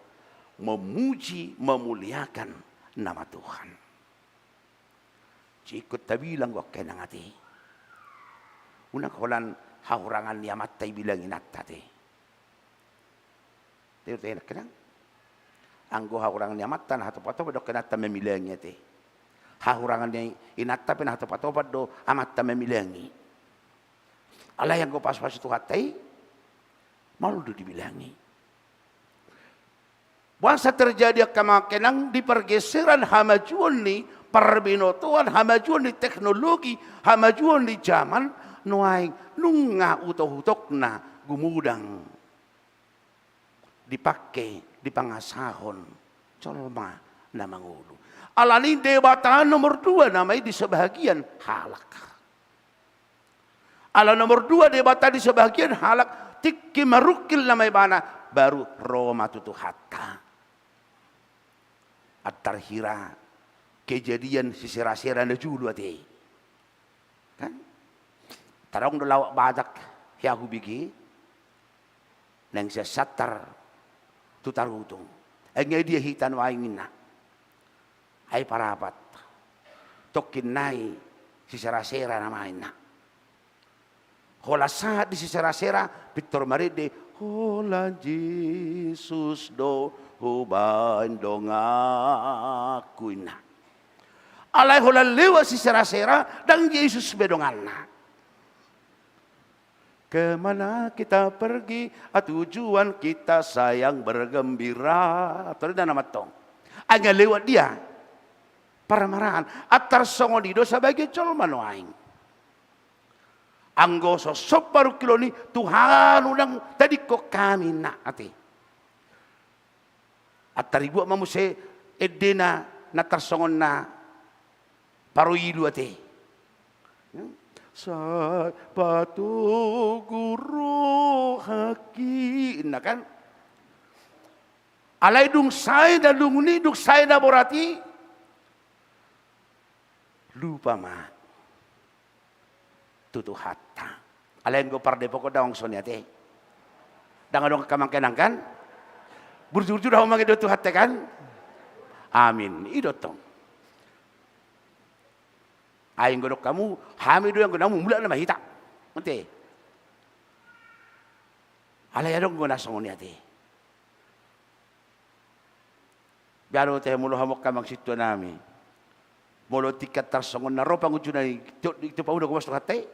memuji, memuliakan nama Tuhan. Singkop tabilang do angka inang ate. Unang holan hahurangan ni amanta ibilang inanta ate. Ate, anggo hahurangan ni amanta na hatopatopan do angka inanta mamilangi ate. Hahurangan ni inanta pe na hatopatopan do amanta mamilangi. Alai anggo pasupasu Tuhanta i, maol do dibilangi. Boasa terjadi angka, amang inang, di pergeseran hamajuon ni parbinotoan, hamajuon ni teknologi, hamajuon ni zaman, nuaeng nunga utokutokna gumodang dipangke, dipangasahon jolma na mangolu. Alani Debata nomor dua nama i di sebahagian halak. Ala nomor dua Debata di sebahagian halak, tingki marungkil nama ibana, baru ro ma tu Tuhanta. Antar hira kejadian si Sera-sera na jolo ate. Kan? Tadong do lawak Batak, hea hubege, naeng sian Siantar tu Tarutung. Ai nga dia hita nuaeng, inna. Ai parapat. Tongkin nai si Sera-sera nama, inna. Holan sahat di si Sera-sera, pintor marende, holan Jesus do hubaen donganku, inna. Alai holan lewat si Sera-sera, ndang Jesus be donganna. Ke mana kita pergi, ah, tujuan kita sayang bergembira. Tor inna nama antong. Ai nga lewat dia. Parmaraan. Antar songon i do sabagian jolma nuaeng. Anggo songon parungkilon i, Tuhan, unang tadingkon hami, inna ate. Antar ibuat ma muse endena na tarsongon na paroilu ate. Sai patogu rohangki, inna kan. Alai dung sae na lungun i, dung sae na borat i, lupa ma tu Tuhanta. Alai anggo pardepok on ndang songon i ate. Ndang adong angka amang inang kan? Burju-burju do hamu mangido Tuhanta kan? Amin. I do tong. Ai anggo didok hamu, hami do anggo namu, mulak nama hita. Ate. Alai adong do na songon i ate. Biar do tehe molo hamu angka amang sintua nami. Molo tingki tarsongon na ro pangunjunan i, tiop, tiop hamu do gomos Tuhanta i.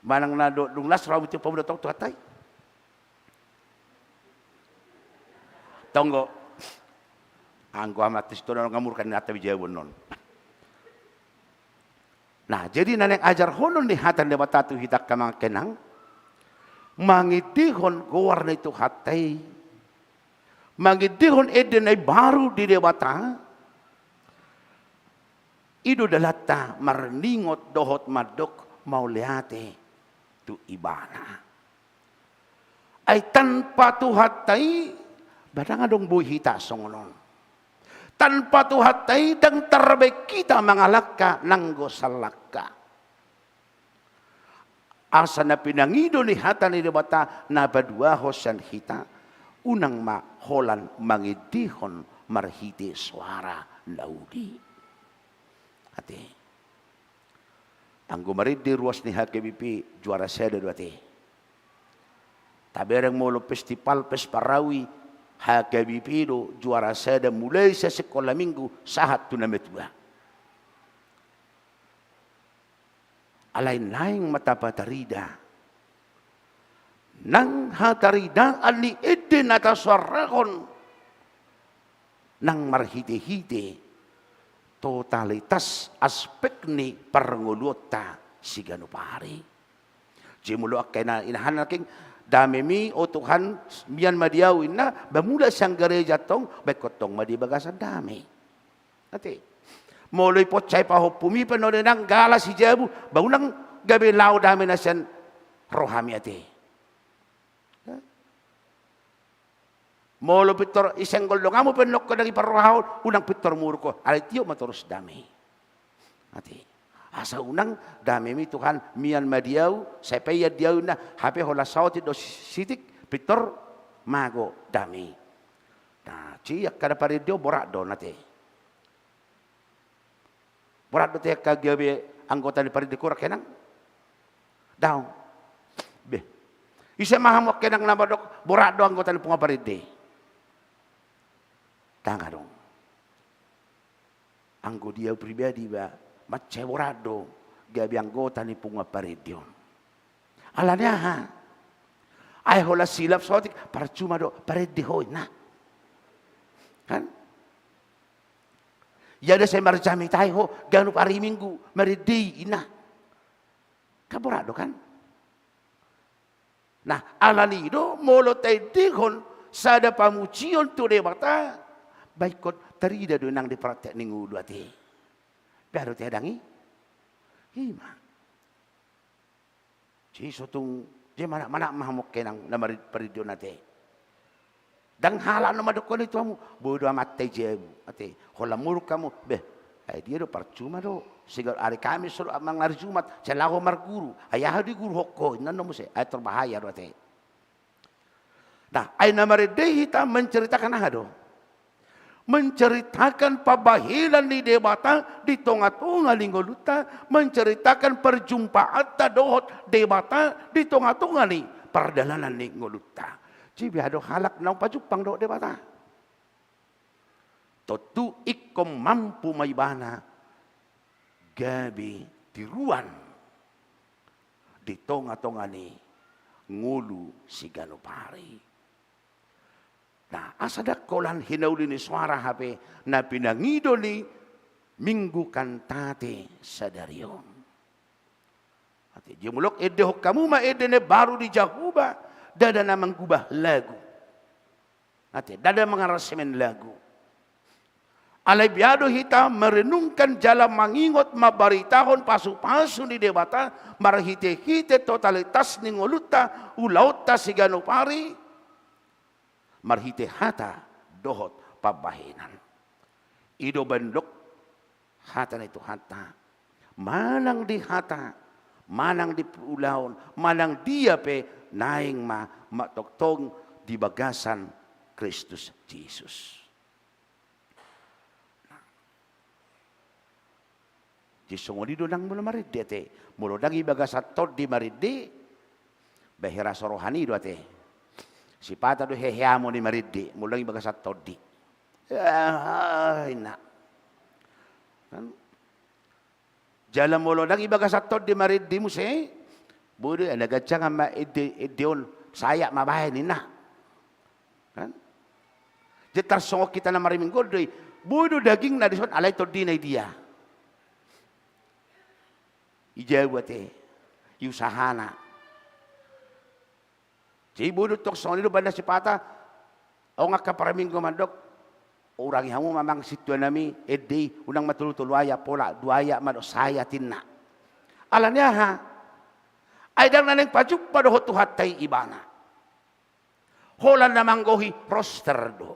Manang na do, dung las ro hamu tiop hamu do tong Tuhanta i. Tonggo. Anggo hamu na sintua na ngamurkan na tabi jabu non. Nah, jadi na naeng ajarhonon ni hata ni Debata tu hita angka amang inang, mangendehon goar ni Tuhanta i, mangendehon ende na imbaru di Debata, i do dalanta marningot dohot mandok mauliate tu Ibana. Ai tanpa Tuhanta i, ba ndang adong boi hita songon on. Tanpa Tuhanta i, ndang tarbaen hita mangalangka nanggo sallangka. Asa na pinangido ni hata ni Debata na paduahon sian hita, unang ma holan mangendehon marhite soara na uli. Ate. Anggo marende ruas ni H K B P juara sada do ate. Tabereng molo festival Vesparawi, H K B P do juara sada mulai sian sikola minggu sahat tu na matua. Alai naeng ma tapatarida nang hataridaan ni ende na tasoarahon nang marhitehite totalitas aspek ni parngoluonta siganup ari. Jadi molo angka ina, inahan nangkin, damemi, o Tuhan, mian ma di ahu inna, ba mulak sian gareja tong, ba ingkon tong ma di bagasan dame. Ate. Molo diporsea pahompumi pe na nunga nangkin galas di jabu, ba unang gabe laho dame na sian rohami ate. Molo pintor isenggol donganmu pe nunga dang diparrohahon, unang pintor muruk ho, alai tio ma torus dame. Ate. Asa unang damemi Tuhan, mian ma di ahu, sai pe ian di ahu inna, hape holan saotik do sitik, pintor mago dame. Nah, jadi angka na parende on borat do, ate. Borat do ate angka gabe anggota ni parende, kurang henang? Daong. Beh. Ise ma hamu angka henang na mandok borat do anggota ni punguan parende? Dang adong. Anggo di ahu pribadi ba, mansai borat do gabe anggota ni punguan parende on. Alani aha? Ai holan silap saotik, parcuma do parende ho inna. Kan? Ia da sai marjamita i ho ganup ari Minggu marende i inna. Kan borat do kan? Nah, alani do molo taendehon sada pamujion tu Debata, ba ingkon tarida do nang di praktek ni ngolu ate. Bia do ate dang i? Ima. Jadi so tung, jadi manat-manat ma hamu angka henang na mari-, parende on ate. Dang halak na mandokkon i tu hamu, boi do amanta i jabu ate. Holan muruk hamu, beh, ai dia do, parcuma do. Siganup ari Kamis do manang ari Jumat, sai laho marguru. Ai aha do diguruhon ho inna, muse, ai tor bahaya do ate. Nah, ai na marende hita menceritakan aha do? Menceritakan pambahenan ni Debata di tonga-tonga ni ngolunta, menceritakan perjumpaanta dohot Debata di tonga-tonga ni pardalanan ni ngolunta. Jadi bia do halak naung pajumpang dohot Debata. Tontu ingkon mampu ma ibana gabe tiruan di tonga-tonga ni ngolu siganup ari. Nah, asa dang holan hinauli ni soara hape na pinangido ni Minggu Kantate sadari on. Ate, jumolok endehon hamu ma ende na baru di Jahowa, ndada na manggubah lagu. Ate, ndada mangaransemen lagu. Alai bia do hita merenungkan jala mangingot, mambaritahon pasu-pasu ni Debata marhite-hite totalitas ni ngolunta, ulaonta siganup ari, marhite hata dohot pambahenan. I do baen dok hata ni Tuhanta. Manang di hata, manang di ulaon, manang dia pe, naeng ma, ma tongtong di bagasan Kristus Jesus. Jadi songon i do nang molo marende ate. Molo ndang di bagasan tondi marende, ba hera so roha ni do ate. Sipata do hehe amon i marende molo ndang di bagasan tondi. Ah, inna. Kan? Jala molo ndang di bagasan tondi marende muse, boi do, na ganjang ma ende, ende on, sayak ma baen, inna. Kan? Jadi tarsongon hita na mariminggu on do i, boi do dagingna dison, alai tondina i dia? I jabu ate, i usahana. Jadi boi do tong songon i do baen na sipata, adong angka parminggu mandok, urangi hamu ma amang sintua nami ende i, unang ma tolu-tolu ayak, pola dua ayak ma dohot sayak, inna. Alani aha? Ai ndang na naeng pajumpa dohot Tuhanta i ibana. Holan na manggohi roster do.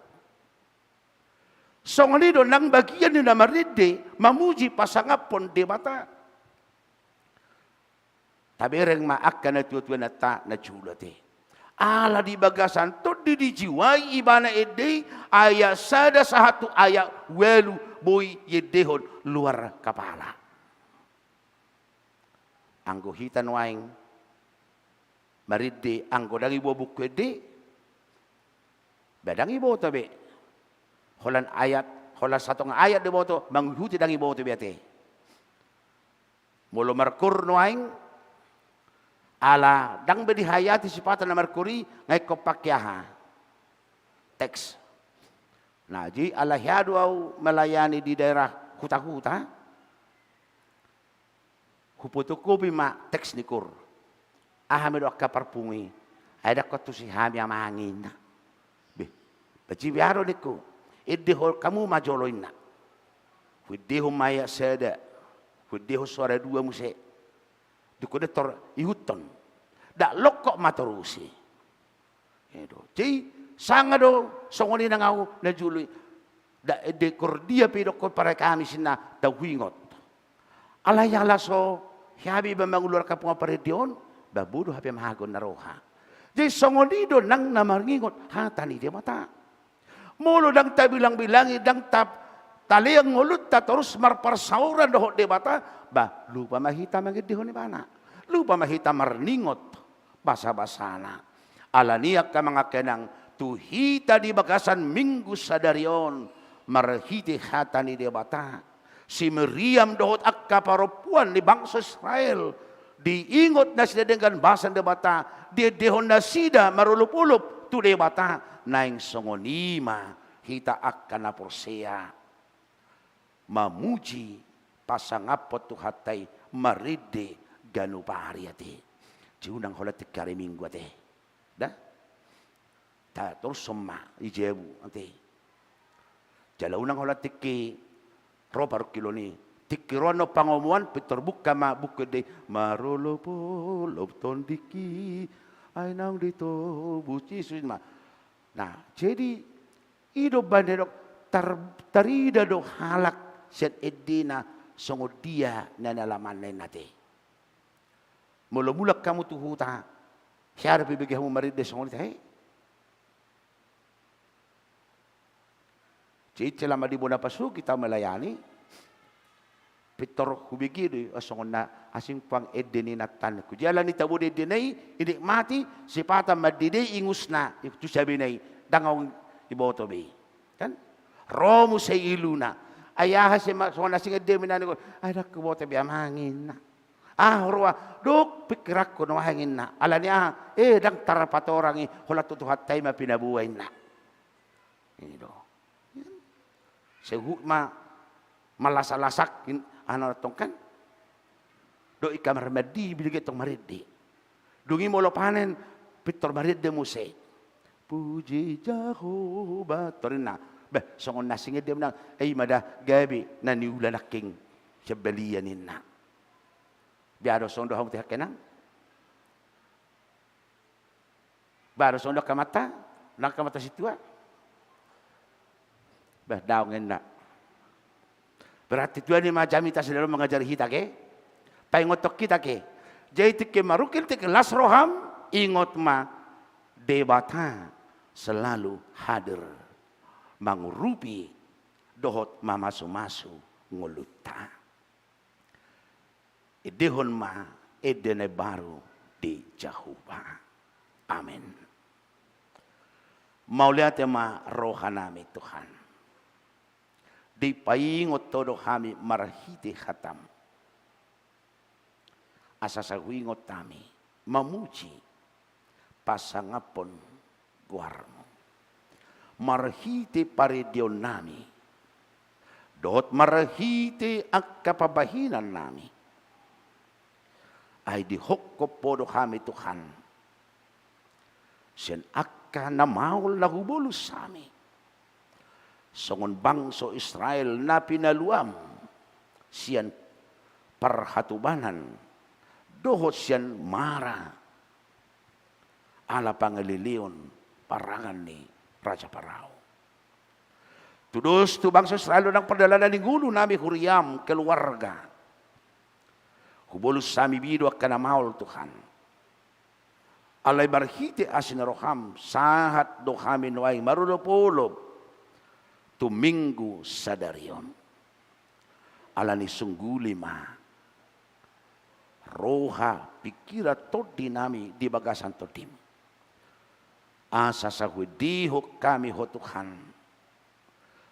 Songon i do nang bagian ni na marende mamuji pasangaphon Debata. Tabereng ma angka natua-tua nanta na jolo ate. Ala di bagasan tondi dijiwai ibana ende i, ayak sada sahat tu ayak ualu boi iendehon luar kapala. Anggo hita nuaeng marende, anggo ndang iboto buku ende, ba ndang iboto be. Holan ayat, holan satonga ayat do iboto, mangihuti ndang iboto be ate. Molo markoor nuaeng, ala ndang be dihayati sipata na markoor i, nga ingkon pake aha? Teks. Nah, jadi ala hea do au melayani di daerah huta-huta, hupotokopi ma teks ni koor. Aha ma i do angka parpungu i? Ai ndang ingkon tusi hami amang inna. Be, pacibi aro ningku. Endehon hamu ma jolo inna. Huendehon ma ayat sada. Huendehon suara dua muse. Dungkon i tor ihuthon. Ndang longkot ma torus i. Edo. Jadi sanga do songon i nang au na jolo i. Ndang ende koor dia pe idokkon pare hami sinna tau huingot. Alai ala so hea be ba mangaluarhon punguan parende on, ba boi do hape mago na roha. Jadi songon i do nang na maringot hata ni Debata. Molo ndang tabilang-bilangi, ndang ta, talean ngolunta torus marparsaoran dohot Debata, ba lupa ma hita mangendehon ibana. Lupa ma hita marningot basabasana. Alani i angka amang inang, tu hita di bagasan Minggu sadari on, marhite hata ni Debata, si Miriam dohot angka parompuan ni bangso Israel, diingot nasida denggan basa ni Debata, diendehon nasida marolopolop tu Debata, naeng songon i ma hita angka na porsea mamuji, pasangaphon Tuhanta i marende ganup ari ate. Jadi unang holan tingki ari Minggu ate. Da? Tatorus ma i jabu ate. Jala unang holan tingki ro parungkilon i. Tingki ro annon pangomoan, pintor buka ma buku ende i, marolopolop tondihi, ai naung ditobus Jesus ma. Nah, jadi i do umbahen didok tar-, tarida do halak sian endena songon dia na nialamanna inna ate. Molo mulak hamu tu huta, hea dope ibege hamu marende songon i tahe? Jadi selama di bona pasogit au melayani, pintor hubege do i, oh, songon na asing pang ende ni inanta ningku. Jala ni tabo ni endena i, inikmati, sipata mandedei ingusna, i tu sabena i, ndang adong iboto be i. Kan? Ro muse iluna. Ai aha se ma, songon asing ende ma inna ningku, ai ndang huboto be amang inna. Ah, roa, dung pingkiranku nuaeng inna. Alani aha, eh, ndang tarpatorang i, holan tu Tuhanta i ma pinaboa inna. I do. Sahuhut ma, malasak-lasak, in-, anu tong kan. Dohot i kamar mandi, ibege tong marende. Dung i molo panen, pintor marende muse. Puji Jahowa, torinna. Bah, songon na asing ende ma inna, eh, i ma da gabe na niula nangkin sian balian inna. Bah, adong songon do hamu ate angka inang? Bah, adong songon do angka amanta, nang angka amanta sintua? Bah, daong inna. Berarti Tuhan i ma jamita sadari on mangajari hita ke, paingothon hita ke. Jadi tingki marungkil, tingki las roham, ingot ma Debata selalu hadir mangurupi dohot mamasumasu ngolunta. Endehon ma ende na imbaru di Jahowa. Amen. Mauliate ma rohanami Tuhan. Dipaingot Ho do hami marhite hataM. Asa sai huingot hami mamuji, pasangaphon goarMu. Marhite parendeonnami, dohot marhite angka pambahenannami. Ai dihophop Ho do hami Tuhan, sian angka na maol na hubolus hami. Songon bangso Israel na pinaluaM sian parhatobanan, dohot sian mara, ala pangaleleon parangan ni Raja Parao. Tudos tu bangso Israel do nang pardalanan ni ngolunami huriaM, keluarga. Hubolus hami be do angka na maol Tuhan. Alai marhite asi ni rohaM, sahat do hami nuaeng marolopolop tu Minggu sadari on. Alani i sungguli ma ro roha, pingkiran, tondi nami di bagasan Tondim. Asa sai huendehon hami Ho Tuhan,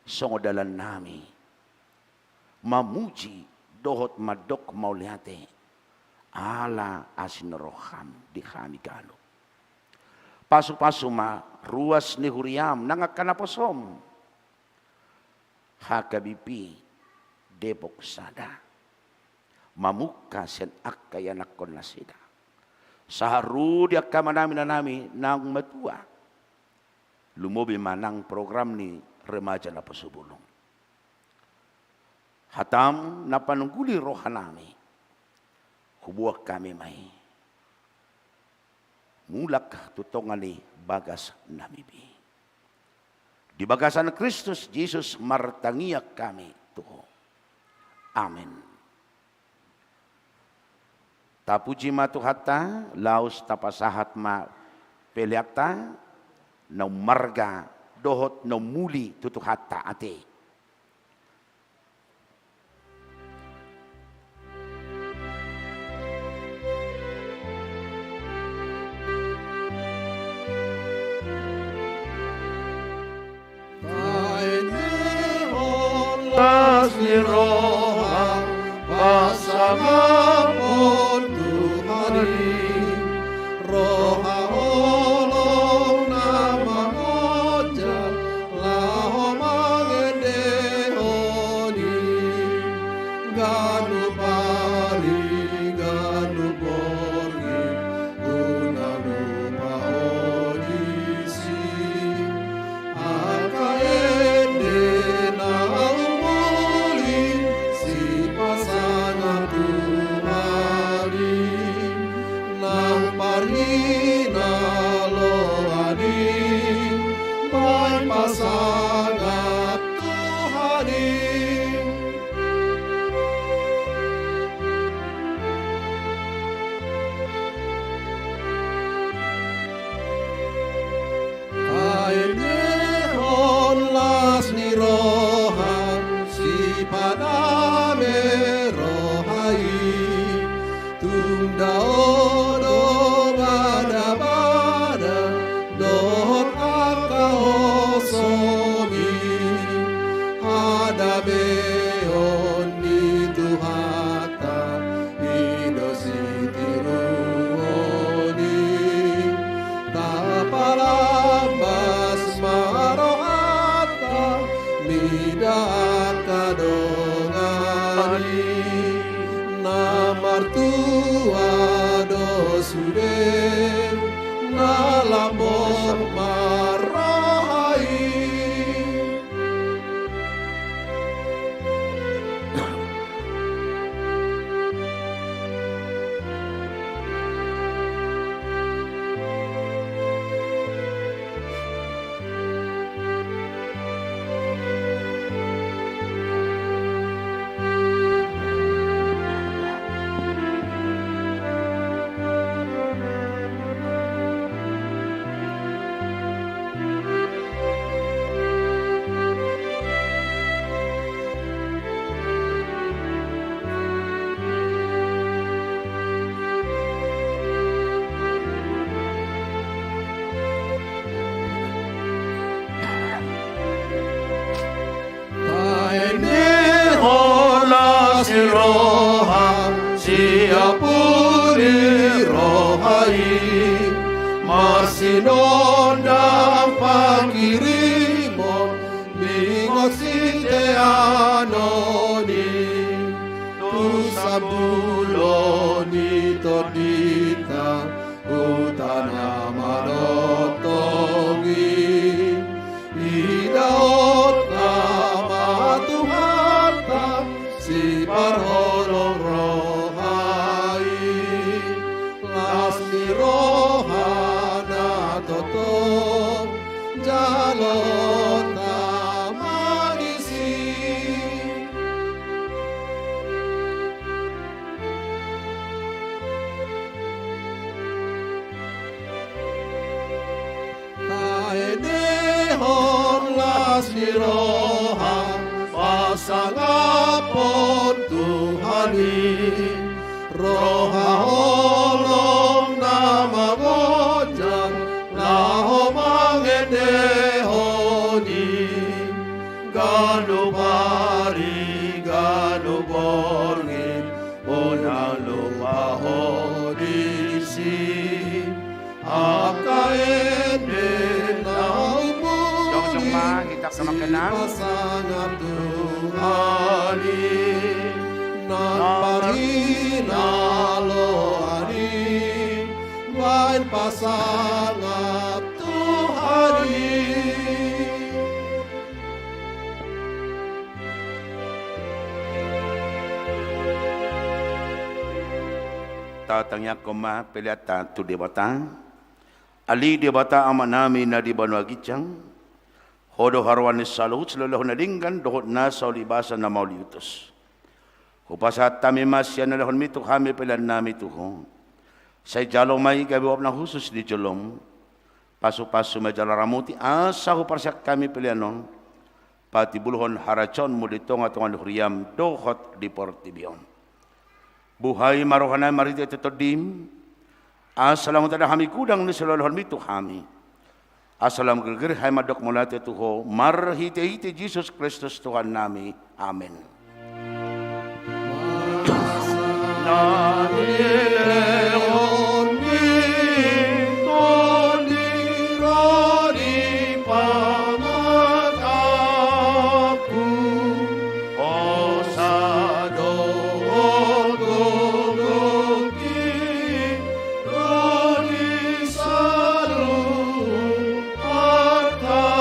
songon dalan nami, mamuji dohot mandok mauliate, ala asi ni roham di hami ganup. Pasupasu ma ruas ni huriam nang angka naposom, H K B P Depok Sada, mamungka sian angka ianakhon nasida, sahat ro di angka amanami, inanami na matua, lumobi ma nang program ni remaja naposo bolon. Hatam na panungguli rohanami, huboan hami ma i mulak tu tonga ni bagas nami be. Di bagasan Kristus Jesus martangiang hami tu Ho. Amen. Tapuji ma Tuhanta, laos tapasahat ma peleanta, na ummarga dohot na umuli tu Tuhanta ate. Taendehon las ni roha, pasangapon Tuhan i, roha holong na mangonjal, laho mangendehon i, ganup ari, ganup borngin, unang lupa Ho disi. Angka ende na umuli, sipasangap Tuhan i, nang parhinaloan i, baen pasangap Tuhan i. Taendehon las ni roha, sipadame roha i, tung dao do badabada dohot angka hosom i, hadameon ni Tuhanta i do sitiruon i. Tapalambas ma rohanta mida angka dongan i, na martua do sude, na lambok ma roha i. Taendehon las ni roha, siampuni roha i, marsinondang panghirimon, bingot siteanon i, tu sambulon ni tondinta, huta na manongtong i. Idaonta ma Tuhanta, siparholong roha i. Las ni roha na tongtong, jaloonta ma disi. Taendehon las ni roha, pasangaphon Tuhan i, roha Mangkenang. Pasangap Tuhan i, nang parhinaloan i, baen pasangap Tuhan i. Tatangiangkon ma peleanta tu Debata. Ale Debata Amanami na di banua ginjang, Ho do haroan ni saluhut silehonlehon na denggan dohot nasa ulibasan na mauliutus. Hupasahat hami ma sian na nilehonmi tu hami peleannami tu Ho. Sai jalo ma i gabe uap na hushus di jolom. Pasupasu ma i jala ramoti asa huparsian hami pelean on patimbulhon harajaonmu di tongatonga ni huriam dohot di portibi on. Buhai ma rohanami marhite Tondim, asa lam tadok hami godang ni silehonlehonmi tu hami. Asa lam girgir hami mandok mauliate tu Ho marhitehite Jesus Kristus Tuhannami. Amen. Na nilehonmi Tondi ro di pamatangku, hosa do gogongki ro di saluhut artangku.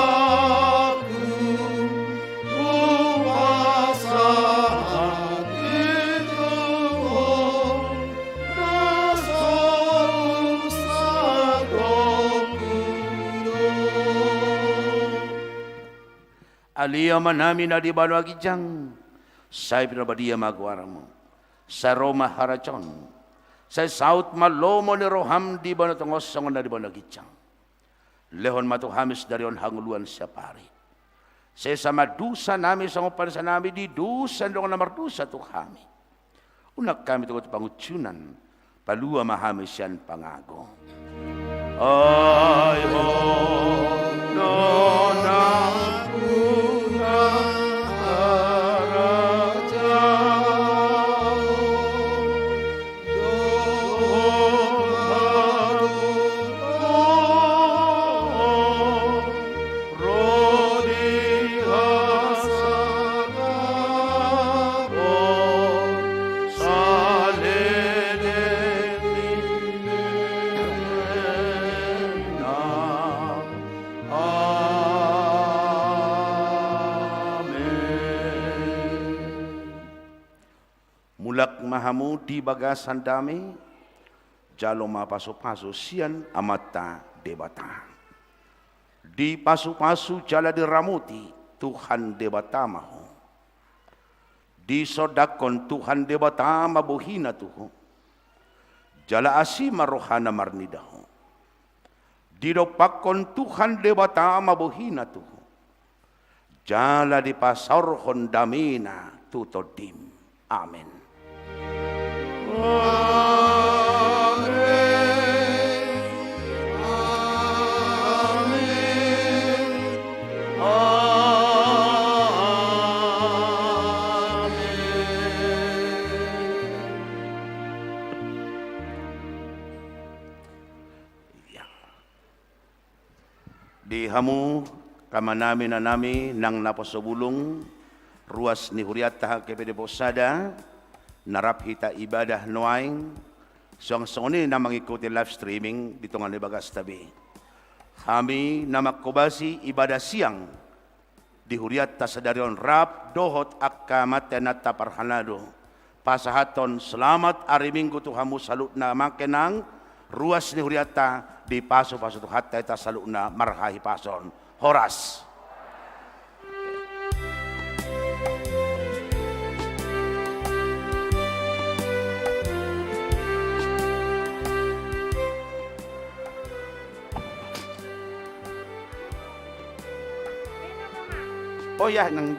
Hupasahat i tu Ho, na so sadongku do. Ale Amanami na di banua ginjang, sai pinarbadia ma goarmu. Sai ro ma harajaonmu. Sai saut ma lomo ni roham di banua tonga on songon na di banua ginjang. Lehon ma tu hami sadari on hangoluan siapari. Sesa ma dosanami songon panesanami di dosa ni dongan na mardosa tu hami. Unang hami togihon tu pangunjunan, palua ma hami sian pangago. Ai Ho do nampuna harajaon dohot hagogoon ro di hasangapon saleleng ni lelengna. Amen. Mulak ma hamu di bagasan dame, jalo ma pasupasu sian Amanta Debata. Dipasupasu jala diramoti Tuhan Debata ma ho. Disondangkon Tuhan Debata ma bohina tu ho. Jala asi ma rohana marnida ho. Didompakkon Tuhan Debata ma bohina tu ho. Jala dipasaorhon damena tu tondim. Amen. Amen. Amen. Amen. Di hamu, amanami, inanami, nang naposo bulung, ruas ni hurianta H K P Depok Sada, na rap hita ibadah nuaeng, suang songon i na mangikuti live streaming di tonga ni bagasta be. Hami na manghobasi ibadah siang di hurianta sadari on rap dohot angka amanta inanta parhalado, pasahathon selamat ari Minggu tu hamu saluhutna, mangke nang ruas ni hurianta dipasupasu Tuhanta hita saluhutna marhahipason. Horas. Oh ya, nang.